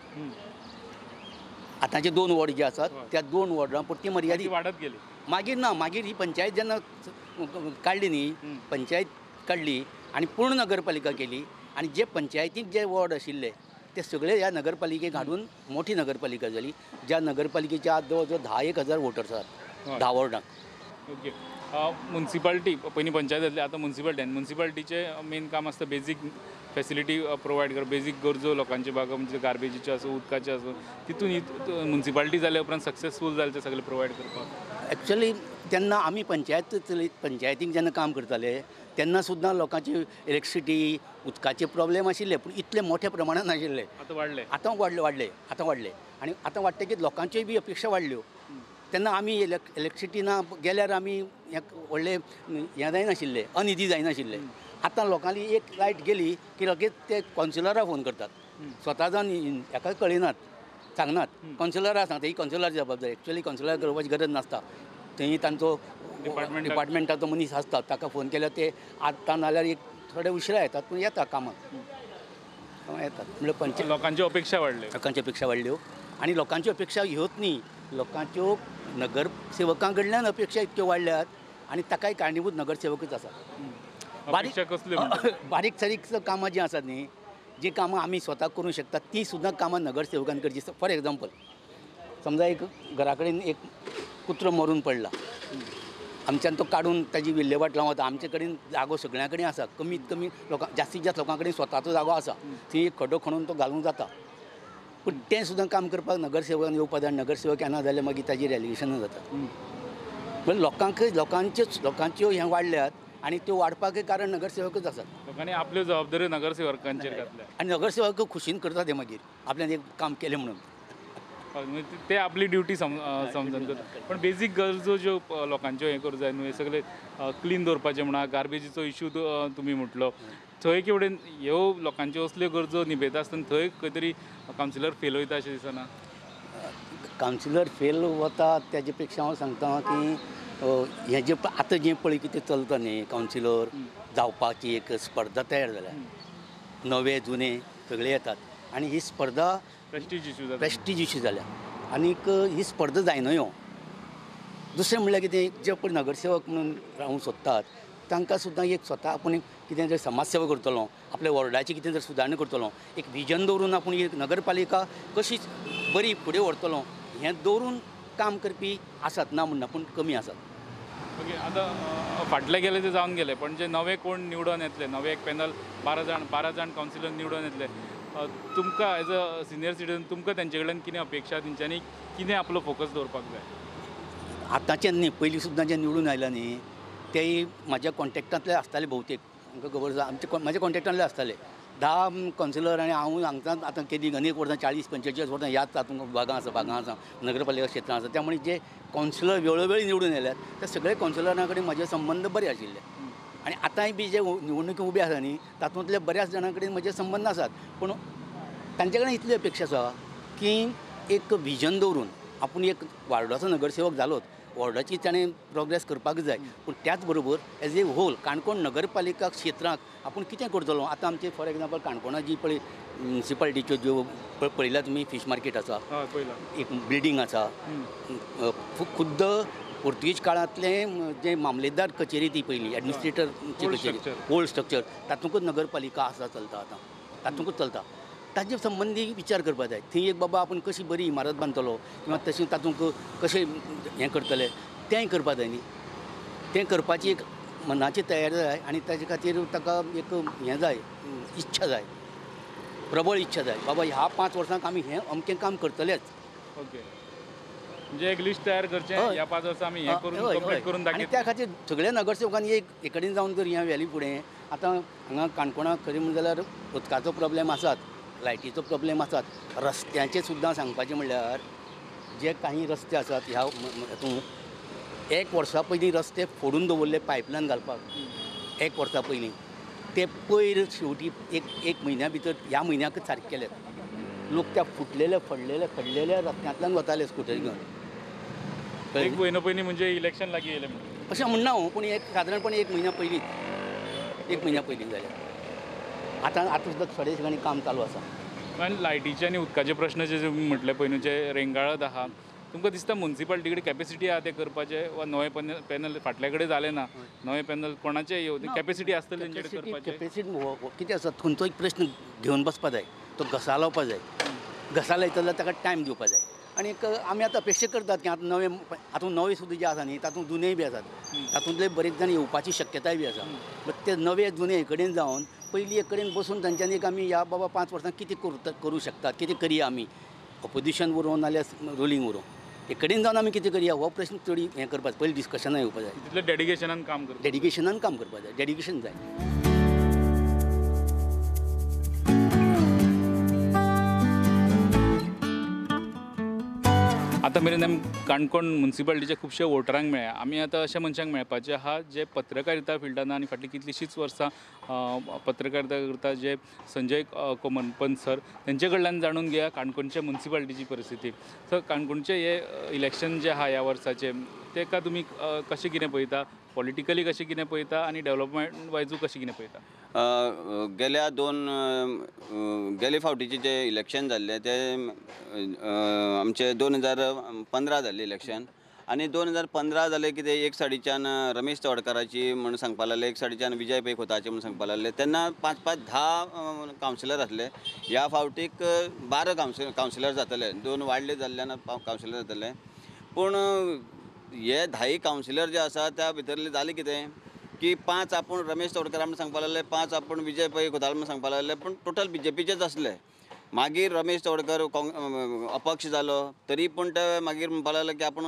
आतांचे 2 वॉर्ड जे आसात त्या 2 वॉर्डां पुरती मर्यादीत वाडत गेली. मागीर ना, मागीर ही पंचायत जेन्ना काडली न्ही, पंचायत काडली आनी पूर्ण नगरपालिका केली आनी जे पंचायतीक जे वॉर्ड आशिल्ले ते सगळे ह्या नगरपालिकेक हाडून मोठी नगरपालिका जाली, ज्या नगरपालिकेच्या आज जवळ जवळ 10,000 वोटर्स आसात 10 वॉर्डांक. ओके, मुन्सिपाल्टी पयलीं पंचायत जातली, आतां मुन्सिपाल्टी. आनी मुन्सिपाल्टीचें मेन काम आसता बेजीक फेसिलिटी प्रोवायड करप, बेजीक गरजो लोकांचे भाग म्हणजे गार्बेजीच्यो आसूं, उदकाच्यो आसूं, तितून मुन्सिपाल्टी जाल्या उपरांत सक्सेसफूल जालें तें सगळें प्रोवायड करपाक. एक्चुअली तेन्ना आमी पंचायत पंचायतीक जेन्ना काम करताले तेन्ना सुद्दां लोकांची इलेक्ट्रिसिटी, उदकाचे प्रॉब्लेम आशिल्ले, पूण इतले मोठ्या प्रमाणान नाशिल्ले. आतां वाडले, आतां वाडले, आतां वाडले आनी आतां वाडटा की लोकांच्योय बी अपेक्षा वाडल्यो. तेन्ना आमी इलेक्ट्रिसिटी ना गेल्यार आमी व्हडले हें जायनाशिल्ले, अनिधी जायनाशिल्ले. आतां लोकांली एक लायट गेली की लगेच ते कावन्सिलराक फोन करतात, स्वता जावन हेका कळयनात, सांगनात, कावन्सिलराक सांगता. ही कावन्सिलराची जबाबदारी, एक्चुअली कावन्सिलर करपाची गरज नासता, थंय तांचो डिपार्टमेंटाचो मनीस आसता, ताका फोन केल्यार ते आतां नाल्यार एक थोडे उशिरा येतात, पूण येता कामाक येतात. म्हणल्यार पंचायत लोकांच्यो अपेक्षा वाडल्यो, लोकांच्यो अपेक्षा वाडल्यो आनी लोकांच्यो अपेक्षा ह्योच न्ही, लोकांच्यो नगरसेवकां कडल्यान अपेक्षा इतक्यो वाडल्यात आनी ताकाय कारणीभूत नगरसेवकूच आसा. बारीक बारीक सारीक कामां जीं आसात न्ही, जीं कामां आमी स्वता करूं शकतात तीं सुद्दां कामां नगरसेवकान करचीं. फॉर एग्जाम्पल, समजा एक घरा कडेन एक कुत्रो मरून पडला, आमच्यान तो काडून ताजी विल्हेवाट लावता. आमचे कडेन जागो सगळ्यां कडेन आसा, कमीत कमी लोकां जास्तीत जास्त लोकां कडेन स्वताचो जागो आसा, थंय एक खड्डो खणून तो घालूंक जाता. पूण तें सुद्दां काम करपाक नगरसेवकान येवपा जाय, नगरसेवक येना जाल्यार मागीर ताजी रेलिगेशनां जाता. म्हणजे लोकांक लोकांच्यो हें वाडल्यात आनी त्यो वाडपाकय कारण नगरसेवकच आसात. लोकांनी आपल्यो जबाबदाऱ्यो नगरसेवकांचेर घातल्या आनी नगरसेवक खुशीन करता ते मागीर आपल्यान एक काम केलें म्हणून. ते आपली ड्युटी समजून करता, पण बेजीक गरजो ज्यो लोकांच्यो हें करूं जाय न्हू, हे सगळे क्लीन दवरपाचें म्हणा, गार्बेजीचो इशू तुमी म्हटलो, थंय केवडेन ह्यो लोकांच्यो असल्यो गरजो निभयता आसतना थंय खंय तरी कावन्सिलर फेल वयता अशें दिसना? कावन्सिलर फेल वता तेजे पेक्षा हांव सांगता की हें जें आतां जें पळय कितें चलता न्ही, कावन्सिलर जावपाची एक स्पर्धा तयार जाल्या, नवे जुने सगळे येतात आनी ही स्पर्धा प्रेस्टीज इशू जाल्या आनीक ही स्पर्धा जायना ह्यो. दुसरें म्हणल्यार कितें, जे पळय नगरसेवक म्हणून रावूंक सोदतात तांकां सुद्दां एक स्वता आपूण कितें जर समाजसेवा करतलो, आपल्या वॉर्डाची कितें जर सुदारणा करतलो, एक विजन दवरून आपूण एक नगरपालिका कशी बरी फुडें व्हरतलो हें दवरून काम करपी आसात, ना म्हणना, पूण कमी आसात. ओके, आतां फाटले गेले ते जावन गेले, पण जे नवे कोण निवडून येतले, नवे एक पॅनल 12 जाण कावन्सिलर निवडून येतले, तुमकां एज अ सिनियर सिटीजन तुमकां तेंचे कडल्यान कितें अपेक्षा, तेंच्यांनी कितें आपलो फोकस दवरपाक जाय? आतांचे न्ही, पयलीं सुद्दां जे निवडून आयला न्ही तेय म्हाज्या कॉन्टेक्टांतले आसताले, भोवतेक आमकां खबर आसा, आमचे म्हाज्या कॉन्टेक्टांतले आसताले 10 कावन्सिलर. आनी हांव हांगच्यान आतां केदी अनेक वर्सां 40-45 वर्सां ह्याच तातूंत भागां आसा, भागां आसा, नगरपालिका क्षेत्रां आसा, त्यामुळे जे कावन्सिलर वेळोवेळी निवडून आयल्यात त्या सगळे कावन्सिलरां कडेन म्हजे संबंद बरे आशिल्ले आनी आतांय बी जे निवडणुकी उबे आसा न्ही तातूंतले बऱ्याच जाणां कडेन म्हजे संबंद आसात, पूण तांचे कडेन इतली अपेक्षा आसा की एक विजन दवरून आपूण एक वार्डाचो नगरसेवक जालोच, वॉर्डाची ताणें प्रोग्रेस करपाक जाय, पूण त्याच बरोबर एज ए होल काणकोण नगरपालिका क्षेत्रांत आपूण कितें करतलो. आतां आमचे फॉर एग्जाम्पल काणकोणा जी पळय म्युनिसिपालिटीच्यो ज्यो पळयल्या तुमी, फीश मार्केट आसा, एक बिल्डींग आसा, खुद्द पोर्तुगीज काळांतलें जें मामलेदार कचेरी ती पयली एडमिनिस्ट्रेटरची कचेरी, ओल्ड स्ट्रक्चर, तातूंकच नगरपालिका आसा चलता, आतां तातूंकच चलता. ताजे संबंदी विचार करपाक जाय, थंय एक बाबा आपूण कशी बरी इमारत बांदतलो किंवा तशें तातूंत कशें हें करतले तेंय करपाक जाय न्ही. तें करपाची एक मनाची तयारी जाय आनी ताजे खातीर ताका एक हें जाय, इच्छा जाय, प्रबळ इच्छा जाय, बाबा ह्या 5 वर्सांक आमी हें अमकें काम करतलेच. ओके, म्हणजे एक लिस्ट तयार करचें, ह्या 5 वर्सां आमी हें करून कंप्लीट करून दाखयतले. आनी त्या खातीर सगळ्या नगरसेवकांनी एक कडेन जावन जर हें व्हेली फुडें, आतां हांगा काणकोणाक खरें म्हणलें जाल्यार उदकाचो प्रॉब्लेम आसात, लायटीचो प्रॉब्लेम आसात, रस्त्यांचे सुद्दां सांगपाचें म्हणल्यार जे काही रस्ते आसात ह्या हातूंत 1 वर्सा पयलीं रस्ते फोडून दवरले पायपलायन घालपाक, 1 वर्सा पयलीं ते पयर शेवटी एक म्हयन्या भितर ह्या म्हयन्याकच सारके केल्यात. लोक त्या फुटलेल्या फडलेल्या खडलेल्या रस्त्यांतल्यान वताले स्कुटर घेवन. 1 म्हयनो पयलीं म्हणजे इलेक्शन लागीं येयलें अशें म्हणना हांव, पूण एक सादारणपणे 1 म्हयन्या पयलींच, 1 म्हयन्या पयलीं जालें. आतां आतां सुद्दां थोडे ठिकाणी काम चालू आसा. आनी लायटीचे आनी उदकाचे प्रश्न जे तुमी म्हटले पयलू जे रेंगाळत आहा, तुमकां दिसता म्युनिसिपालिटी कडेन कॅपेसिटी आहा तें करपाचें, वा नवें पॅनल फाटल्या कडेन जालें ना, नवें पॅनल कोणाचें येवं कॅपेसिटी आसतली तेंचे कडेन करपाचें? कॅपेसिटी कितें आसा, खंयचो एक प्रश्न घेवन बसपा जाय, तो घसा लावपा जाय, घसा लायता जाल्यार ताका टायम दिवपा जाय. आनी आमी आतां अपेक्षा करतात की आतां नवे, आतां नवे सुद्दां जे आसा न्ही तातूंत जुनेय बी आसात, तातूंतले बरेच जाण येवपाची शक्यताय बी आसा, बट ते नवे जुने एक कडेन जावन पयलीं एक कडेन बसून तांच्यांनी एक आमी ह्या बाबा 5 वर्सां कितें करूं शकतात, कितें करया आमी, ऑपोजिशन उरों नाल्यार रुलींग उरों, एक कडेन जावन आमी कितें करया हो प्रश्न चड हें करपाक पयलीं डिस्कशनां येवपाक जाय. तितलें डेडिकेशनान काम करपाक, डेडिकेशनान काम करपाक जाय, डेडिकेशन जाय. आतां मेरेन आमी काणकोण म्युनिसिपालिटीच्या खुबशे वोटरांक मेळ्ळ्या. आमी आतां अशा मनशांक मेळपाचें आहा जे पत्रकारिता फिल्डान आनी फाटलीं कितलींशींच वर्सां पत्रकारिता करता, जे संजय कोमनपंत सर, तेंचे कडल्यान जाणून घेया काणकोणच्या म्युनिसिपालिटीची परिस्थिती. सर, काणकोणचें हें इलेक्शन जें आहा ह्या वर्साचें, तेका तुमी कशें कितें पळयता, पॉलिटिकली कशें कितें पळयता आनी डेवलपमेंट वायजूय कशें कितें पळयता? गेल्या गेले फावटीचें जें इलेक्शन जाल्लें तें आमचें 2015 जाल्लें इलेक्शन, आनी 2015 जालें कितें, एक सायडीच्यान रमेश तवडकाराची म्हूण सांगपा लागले, एक सायडीच्यान विजय पै खोताची म्हूण सांगपा लागले, तेन्ना 5, 5, 10 कावन्सिलर आसले. ह्या फावटीक 12 कावन्सिलर जातले, 2 वाडले जाल्ल्यान कावन्सिलर जातले. पूण हे 10 कावन्सिलर जे आसा त्या भितरले जालें कितें की 5 आपूण रमेश तवडकार म्हूण सांगपा लागले, 5 आपूण विजय पै खोताळ म्हूण सांगपा लागले, पूण टोटल बीजेपीचेच आसले. मागीर रमेश तवडकर अपक्ष जालो, तरी पूण ते मागीर म्हणपा लागले की आपूण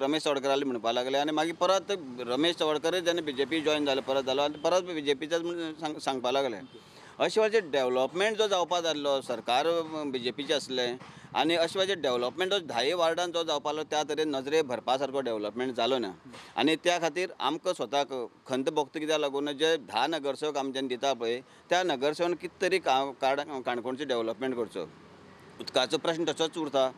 रमेश तवडकराले म्हणपा लागले, आनी मागीर परत रमेश तवडकर जेन्ना बीजेपी जॉयन जाले परत जालो आनी परत बीजेपीचेच म्हूण सांगपा लागले. अशें वेळाचेर डेवलपमेंट जो जावपा जाल्लो सरकार बीजेपीचें आसलें आनी अशें वेळाचेर डेवलपमेंट जो 10 वार्डान जो जावपालो त्या तरेन नजरे भरपा सारको डेवलपमेंट जालो ना आनी त्या खातीर आमकां स्वताक खंत भोगता. कित्याक लागून जे 10 नगरसेवक आमच्यान दिता पळय त्या नगरसेवकान कितें तरी काणकोणचें डेवलपमेंट करचो. उदकाचो प्रश्न तसोच उरता,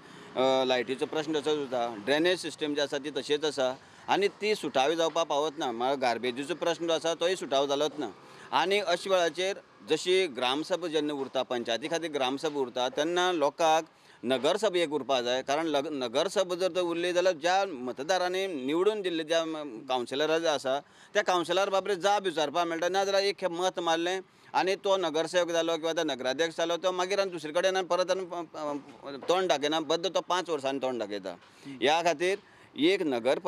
लायटीचो प्रश्न तसोच उरता, ड्रेनेज सिस्टम जी आसा ती तशीच आसा आनी ती सुटावी जावपाक पावत ना. म्हळ्यार गार्बेजीचो प्रश्न जो आसा तोय सुटावो जालोच ना. आनी अशा वेळाचेर जशी ग्रामसभा जेन्ना उरता, पंचायती खातीर ग्रामसभा उरता तेन्ना लोकांक नगरसभा एक उरपा जाय. कारण नगरसभा जर तर उरली जाल्यार ज्या मतदारांनी निवडून दिल्ले ज्या कावन्सिलरां जे आसा त्या कावन्सिलर बाबरे जाप विचारपाक मेळटा. ना जाल्यार एक खेप मत मारलें आनी तो नगरसेवक जालो किंवा तो नगराध्यक्ष जालो तो मागीर आनी दुसरे कडेन परत आनी तोंड दाखयना, बद्द तो 5 वर्सांनी तोंड दाखयता. ह्या खातीर एक नगर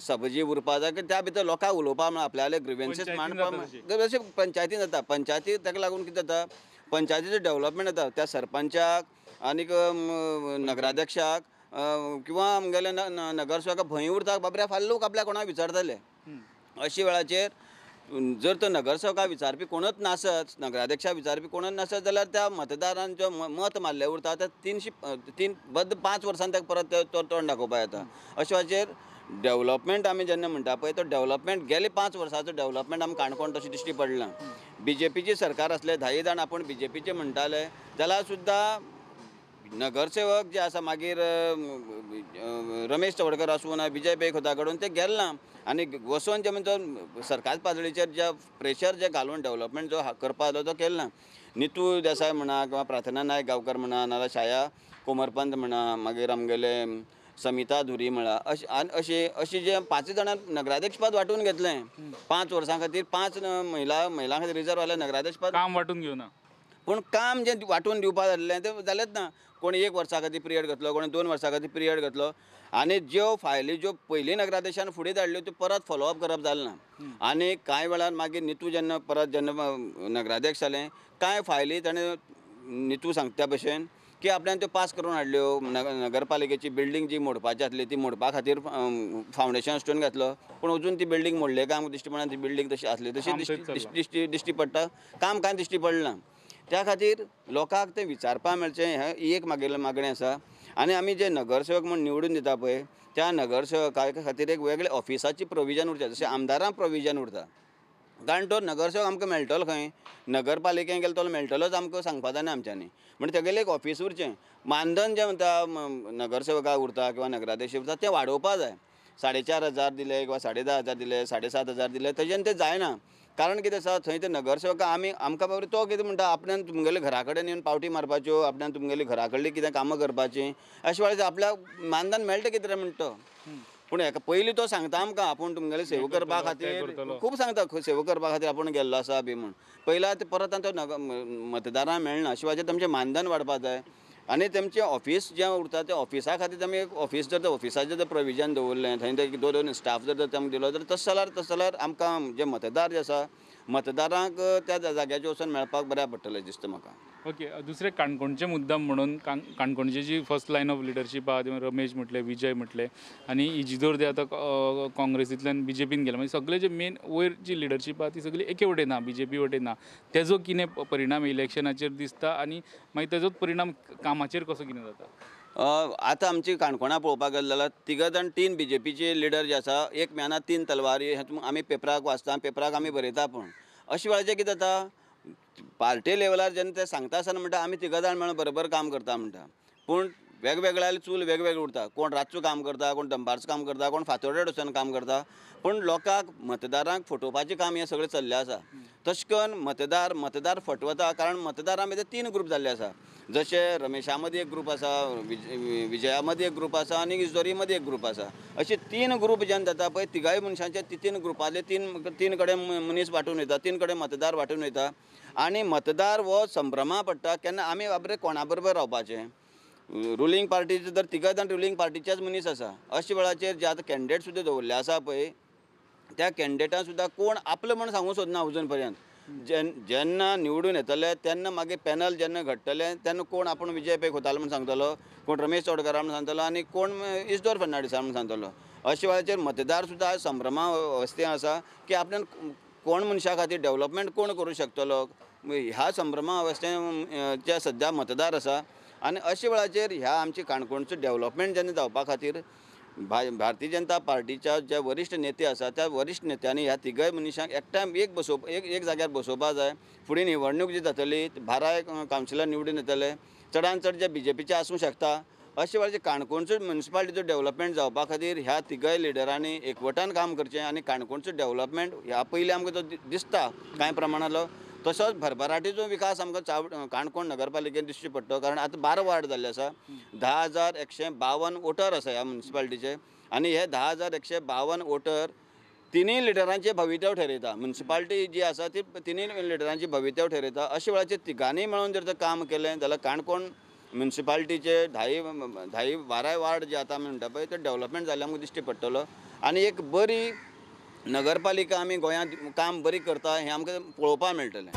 सभा जी उरपा जाय की त्या भितर लोकांक उलोवपा म्हळ्यार आपल्याले ग्रिवेन्सीस मांडपा जशें पंचायतीन जाता. पंचायती ताका लागून कितें जाता, पंचायतीचें डेवलपमेंट जाता. त्या सरपंचाक आनीक नगराध्यक्षाक किंवा आमगेले नगरसेवकाक भंय उरता बाबरे फाल्यां लोक आपल्या कोणाक विचारतले. अशे वेळाचेर जर तो नगरसेवकाक विचारपी कोणूच नासत, नगराध्यक्षाक विचारपी कोणूच नासत जाल्यार त्या मतदारान जो मत मारलें उरता त्या 3 बद्द 5 वर्सांनी ताका परत तो तोंड दाखोवपाक येता. अशे वेळाचेर डेवलपमेंट आमी जेन्ना म्हणटा पळय तो डेवलपमेंट गेले 5 वर्सांचो डेवलपमेंट आमकां काणकोण तशें दिश्टी पडना. बीजेपीची सरकार आसले 10 जाण आपूण बीजेपीचे म्हणटाले जाल्यार सुद्दां नगरसेवक जे आसा मागीर रमेश तवडकर आसूं ना विजय पै खोता कडून ते गेले ना आनी वचोन जे म्हणजे सरकार पातळीचेर जे प्रेशर जे घालून डेवलपमेंट जो करपा जालो तो केलो ना. नितू देसाय म्हणा किंवा प्रार्थना नायक गांवकर म्हणा नाजाल्यार शाया कोमरपंत म्हणा मागीर आमगेले समिता धुरी म्हणा अशे अशे जे 5 जाणां नगराध्यक्ष पद वांटून घेतलें 5 वर्सां खातीर 5 महिलां खातीर रिजर्व जालें नगराध्यक्ष पद काम वांटून घेवना. पूण काम जें वांटून दिवपा जाल्लें तें जालेंच ना. कोण 1 वर्सा खातीर पिरियड घेतलो, कोण 2 वर्सां खातीर पिरियड घेतलो आनी ज्यो फायली ज्यो पयलीं नगराध्यक्षान फुडें धाडल्यो त्यो परत फॉलोअप करप जालें ना. आनी कांय वेळार मागीर नितू जेन्ना परत जेन्ना नगराध्यक्ष जालें कांय फायली ताणें नितू सांगता त्या भशेन की आपल्यान त्यो पास करून हाडल्यो. नगरपालिकेची बिल्डींग जी मोडपाची आसली ती मोडपा खातीर फावंडेशन स्टोन घातलो पूण अजून ती बिल्डींग मोडले काय आमकां दिश्टी पडना. ती बिल्डींग तशी आसली तशी दिश्टी पडटा, काम कांय दिश्टी पडना. त्या खातीर लोकांक तें विचारपाक मेळचें हें एक मागेलें मागणें आसा. आनी आमी जे नगरसेवक म्हूण निवडून दिता पळय त्या नगरसेवका खातीर एक वेगळें ऑफिसाची प्रोविजन उरचें, जशें आमदारांक प्रोविजन उरता. कारण तो नगरसेवक आमकां मेळटलो खंय, नगरपालिकेन गेलो तो मेळटलोच आमकां सांगपा जायना आमच्यांनी. म्हणजे तेगेलें एक ऑफिस उरचें. मानधन जें म्हणटा नगरसेवकाक उरता किंवा नगराध्यक्ष उरता तें वाडोवपा जाय. 4,500 दिले किंवा 10,500 दिले, 7,500 दिले तेजेन तें जायना. कारण कितें आसा थंय ते नगरसेवक आमी आमकां बाबरे तो कितें म्हणटा आपल्यान तुमगेले घरा कडेन येवन पावटी मारपाच्यो, आपल्यान तुमगेले घरा कडली कितें कामां करपाचीं अशें वेळार आपल्याक मानधन मेळटा कितें रे म्हणटा तो. पूण हेका पयलीं तो सांगता आमकां आपूण तुमगेले सेवा करपा खातीर खूब सांगता, सेवा करपा खातीर आपूण गेल्लो आसा बी म्हूण. पयला ते परत तो मतदारांक मेळना. अशें वेळाचेर तांचें मानधन वाडपा जाय आनी तेमचें ऑफिस जें उरता तें ऑफिसा खातीर आमी एक ऑफिस जर ऑफिसाचें जर प्रोविजन दवरलें थंय ते 2-2 स्टाफ जर तांकां दिलो तर तशें जाल्यार आमकां जे मतदार जे आसा मतदारांक त्या जाग्याचेर वचून मेळपाक बऱ्याक पडटलें दिसता म्हाका. ओके, दुसरें काणकोणचें मुद्दाम म्हणून काणकोणची जी फर्स्ट लायन ऑफ लिडरशीप आहा ती रमेश म्हटलें, विजय म्हटलें आनी इजिदोर ते आतां काँग्रेसींतल्यान बीजेपीन गेले, म्हणजे सगळे जे मेन वयर जी लिडरशीप आहा ती सगळी एके वटेन ना, बीजेपी वटेन ना. तेजो कितें परिणाम इलेक्शनाचेर दिसता आनी मागीर तेजोच परिणाम कामाचेर कसो कितें जाता? आतां आमची काणकोणा पळोवपाक गेले जाल्यार 3 जाण 3 बीजेपीचे लिडर जे आसा, एक म्याना 3 तलवारी हें आमी पेपराक वाचता, पेपराक आमी बरयता. पूण अशे वेळाचेर कितें जाता पार्टी लेवलार जेन्ना ते सांगता आसतना म्हणटा आमी 3 जाण मेळून बरोबर काम करता म्हणटा, पूण वेगवेगळ्या चूल वेगवेगळे उरता. कोण रातचो काम करता, कोण दनपारचो काम करता, कोण फांतोडेर वचून काम करता. पूण लोकांक मतदारांक फटोवपाचें काम हें सगळें चल्लें आसा. तशें करून मतदार फटवता. कारण मतदारां भितर 3 ग्रूप जाल्ले आसा. जशे रमेशा मदीं एक ग्रूप आसा, विजया मदीं एक ग्रूप आसा आनी इजोरी मदीं एक ग्रूप आसा. अशे 3 ग्रूप जेन्ना जाता पळय तिगाय मनशांचे 3 ग्रुपांतले 3 कडेन मनीस वांटून वयता, 3 कडेन मतदार वांटून वयता आनी मतदार हो संभ्रमा पडटा केन्ना आमी बाबरे कोणा बरोबर रावपाचें. रुलींग पार्टीचे जर 3 जाण रुलींग पार्टीचेच मनीस आसा अशे वेळाचेर जे आतां कॅन्डिडेट सुद्दां दवरले आसा पळय त्या कॅन्डिडेटां सुद्दां कोण आपलो म्हण सांगूंक सोदना अजून पर्यंत. जेन्ना निवडून येतले तेन्ना मागीर पॅनल जेन्ना घडटलें तेन्ना कोण आपूण विजय पै खोतालो म्हूण सांगतलो, कोण रमेश चोडकारा म्हूण सांगतलो आनी कोण इजदोर फर्नांडीसा म्हूण सांगतलो. अशे वेळाचेर मतदार सुद्दां आयज संभ्रमा अवस्थेंत आसा की आपल्यान कोण मनशा खातीर डेवलपमेंट कोण करूं शकतलो, ह्या संभ्रमा अवस्थेच्या सद्या मतदार आसा आनी अशे वेळाचेर ह्या आमचे काणकोणचो डेवलपमेंट जेन्ना जावपा खातीर भारतीय जनता पार्टीच्या जे वरिश्ठ नेते आसा त्या वरिश्ठ नेत्यांनी ह्या तिगय मनशांक एकठांय एक बसोवप एक जाग्यार बसोवपा जाय. फुडें निवडणूक जी जातली 12 कावन्सिलर निवडून येतले, चडान चड जे बीजेपीचे आसूं शकता. अशे वेळाचेर काणकोणचो म्युनिसिपालिटीचो डेवलपमेंट जावपा खातीर ह्या तिगय लिडरांनी एकवटान काम करचें आनी काणकोणचो डेवलपमेंट ह्या पयलीं आमकां तो दिसता कांय प्रमाणांतलो, तसोच भरभराटीचो विकास आमकां काणकोण नगरपालिकेन दिसची पडटलो. कारण आतां 12 वार्ड जाल्ले आसा, 10,152 वोटर आसा ह्या म्युनिसिपालिटीचे आनी हे 10,152 वोटर तिनूय लिडरांचे भवितव्य ठरयता. म्युनिसिपालिटी जी आसा ती तिनूय लिडरांची भवितव्य ठरयता. अशे वेळाचेर तिगांनी मेळून जर काम केलें जाल्यार काणकोण म्युनिसिपालिटीचे 10-12 वार्ड जे आतां आमी म्हणटा पळय ते डेवलपमेंट जाल्ले आमकां दिश्टी पडटलो आनी एक बरी नगरपालिका आमी गोंयांत काम बरी करता हें आमकां पळोवपाक मेळटलें.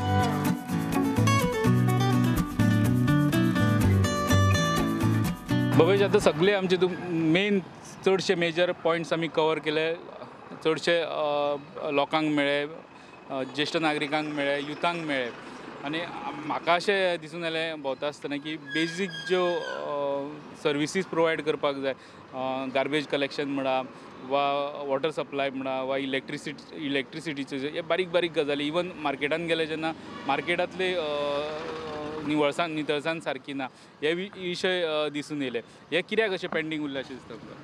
भवेश, आतां सगळे आमचे मेन चडशे मेजर पॉयंट्स आमी कवर केले, चडशे लोकांक मेळ्ळे, ज्येश्ठ नागरिकांक मेळ्ळे, युथांक मेळ्ळे आनी म्हाका अशें दिसून आयलें भोंवता आसतना की बेजीक ज्यो सर्विसीस प्रोवायड करपाक जाय, गार्बेज कलेक्शन म्हणा वा वॉटर सप्लाय म्हणा वा इलेक्ट्रिसिटीचे हे बारीक बारीक गजाली, इवन मार्केटान गेले जेन्ना मार्केटांतले निवळसाण नितळसाण सारकी ना, हे विशय दिसून येयले. हे कित्याक अशें पेंडींग उरलें अशें दिसता तुमकां?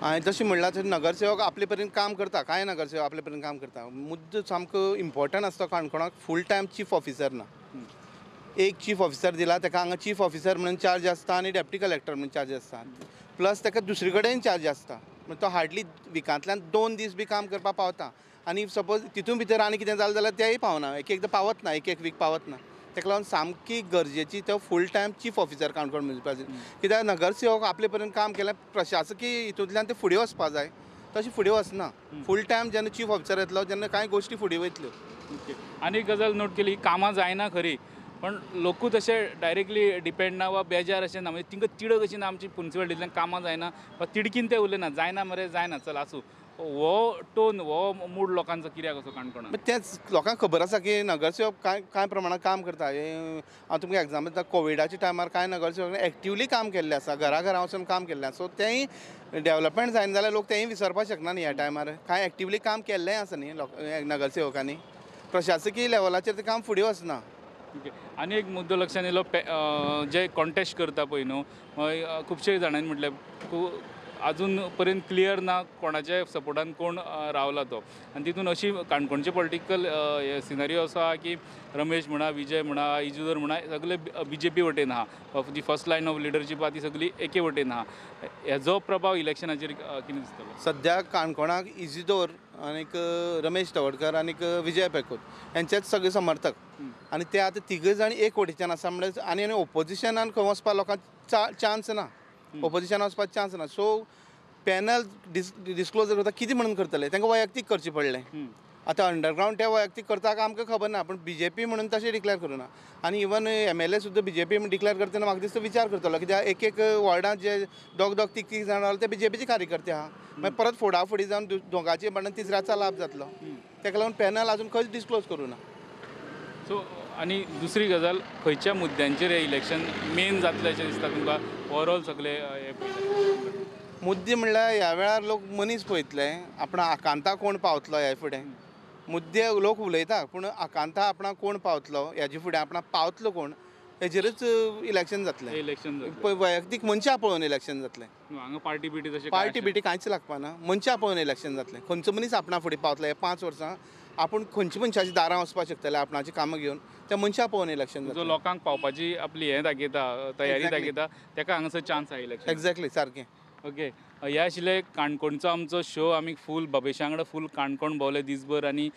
हांवें जशें म्हणलां तशें नगरसेवक आपले परीन काम करता, कांय नगरसेवक आपले परीन काम करता. मुद्दो सामको इम्पॉर्टंट आसता काणकोणाक फूल टायम चीफ ऑफिसर ना. एक चीफ ऑफिसर दिला ताका हांगा चीफ ऑफिसर म्हणून चार्ज आसता आनी डेप्टी कलेक्टर म्हणून चार्ज आसता, प्लस ताका दुसरे कडेन चार्ज आसता. तो हार्डली विकांतल्यान 2 दीस बी काम करपाक पावता आनी सपोज तितून भितर आनी कितें जालें जाल्यार तेंय पावना, एक एकदां पावत ना, एक एक वीक पावत ना. ताका लागून सामकी गरजेची तो full time chief officer Canacona municipality. कित्याक नगरसेवक आपले पर्यंत काम केलें, प्रशासकी हितूंतल्यान ते फुडें वचपा जाय, तशें फुडें वचना. फूल टायम जेन्ना चीफ ऑफिसर येतलो तेन्ना कांय गोश्टी फुडें वयतल्यो. ओके, आनी एक गजाल नोट केली, कामां जायना खरी पण लोकूच अशे डायरेक्टली डिपेंड ना वा बेजार अशें ना, म्हणजे तिंका तिडक अशी ना आमची म्युनिसिपालिटींतल्यान कामां जायना वा तिडकीन ते उलयना, जायना मरे जायना चल आसूं, हो टोन हो मूड लोकांचो कित्याक असो काणकोणांत? तेंच लोकांक खबर आसा की नगरसेवक कांय कांय प्रमाणांत काम करता. हांव तुमकां एग्जाम्पल दिता, कोविडाच्या टायमार कांय नगरसेवकांनी एक्टिवली काम केल्लें आसा, घरा घरा वचून काम केल्लें आसा. सो तेंय डेवलपमेंट जायना जाल्यार लोक तेंय विसरपाक शकना न्ही. ह्या टायमार कांय एक्टिवली काम केल्लें आसा न्ही लोक नगरसेवकांनी, प्रशासकीय लेवलाचेर तें काम फुडें वचना. ओके, आनी एक मुद्दो लक्षांत येयलो, जे कॉन्टेस्ट करता पळय न्हू, खुबशे जाणांनी म्हटलें अजून पर्यंत क्लियर ना कोणाच्या सपोर्टान कोण रावला तो, आनी तितून अशी काणकोणचे पॉलिटिकल सिनारियो असो आहा की रमेश म्हणा, विजय म्हणा, इजुदर म्हणा, सगळे बीजेपी वटेन आहा, जी फर्स्ट लायन ऑफ लिडरशीप आहा ती सगळी एके वटेन आहा. हेजो प्रभाव इलेक्शनाचेर कितें दिसतलो? सद्या काणकोणाक इजिदोर आनीक रमेश तवडकर आनीक विजय पेकोत हेंचेच सगळे समर्थक आनी ते आतां तिगय जाण एक वटेच्यान आसा म्हणल्यार आनी आनी ओपोजिशनान खंय वचपाक लोकांक चान्स ना, ओपोजिशनान वचपाक चान्स ना. सो पॅनल डिस्क्लोज करता कितें म्हणून करतले, तांकां वैयक्तीक करचें पडलें. आतां अंडरग्रावंड ते वैयक्तीक करता काय आमकां खबर ना, पूण बीजेपी म्हणून तशें डिक्लेर करूं ना. आनी इवन MLA सुद्दां बीजेपी म्हणून डिक्लेर करतना म्हाका दिसता विचार करतलो, कित्याक एक एक वॉर्डांत जे दोग दोग तीग तीग जाण रावले ते बीजेपीचे कार्यकर्ते आहा, मागीर परत फोडाफोडी जावन दोगांचे भांडण तिसऱ्याचो लाभ जातलो. ताका लागून पॅनल अजून खंयच डिस्क्लोज करूं ना. सो आनी दुसरी गजाल, खंयच्या मुद्द्यांचेर हें इलेक्शन मेन जातलें अशें दिसता तुमकां ओवरऑल सगळे हे पळयता? मुद्दे म्हणल्यार ह्या वेळार लोक मनीस पळयतले, आपणा आकांता कोण पावतलो ह्या फुडें. मुद्दे लोक उलयता पूण आकांता आपणाक कोण पावतलो ह्याचे फुडें, आपणाक पावतलो कोण हेजेरूच इलेक्शन जातलें. इलेक्शन जातलें, वैयक्तीक मनशां पळोवन इलेक्शन जातलें. हांगा पार्टी बिटी तशें पार्टी बिटी कांयच लागपाना, मनशां पळोवन इलेक्शन जातलें. खंयचो मनीस आपणा फुडें पावतलो हे 5 वर्सां, आपूण खंयच्या मनशाच्या दारां वचपाक शकतले आपणाची कामां घेवन, त्या मनशां पळोवन इलेक्शन जातलें. जो लोकांक पावपाची आपली हें दाखयता, तयारी दाखयता, ताका हांगासर चान्स आहा इलेक्शन. एक्झॅक्टली सारकें. ओके, हे आशिल्ले काणकोणचो आमचो शो. आमी फूल बाबेशा वांगडा फूल काणकोण भोंवले दीसभर आनी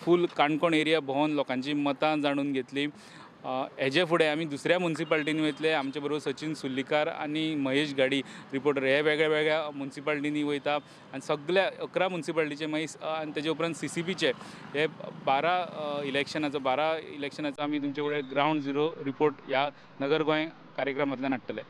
फूल काणकोण एरिया भोंवन लोकांची मतां जाणून घेतली. हेजे फुडें आमी दुसऱ्या म्युनिसिपालिटींनी वयतले. आमचे बरोबर सचिन सुर्लीकार आनी महेश घाडी रिपोर्टर हे वेगळ्या वेगळ्या म्युनिसिपालिटींनी वयता आनी सगळ्या 11 म्युनिसिपालिटीचे मागीर आनी तेजे उपरांत CCPचे हे 12 इलेक्शनाचो आमी तुमचे फुडें ग्रावंड झिरो रिपोर्ट ह्या नगर गोंय कार्यक्रमांतल्यान हाडटले.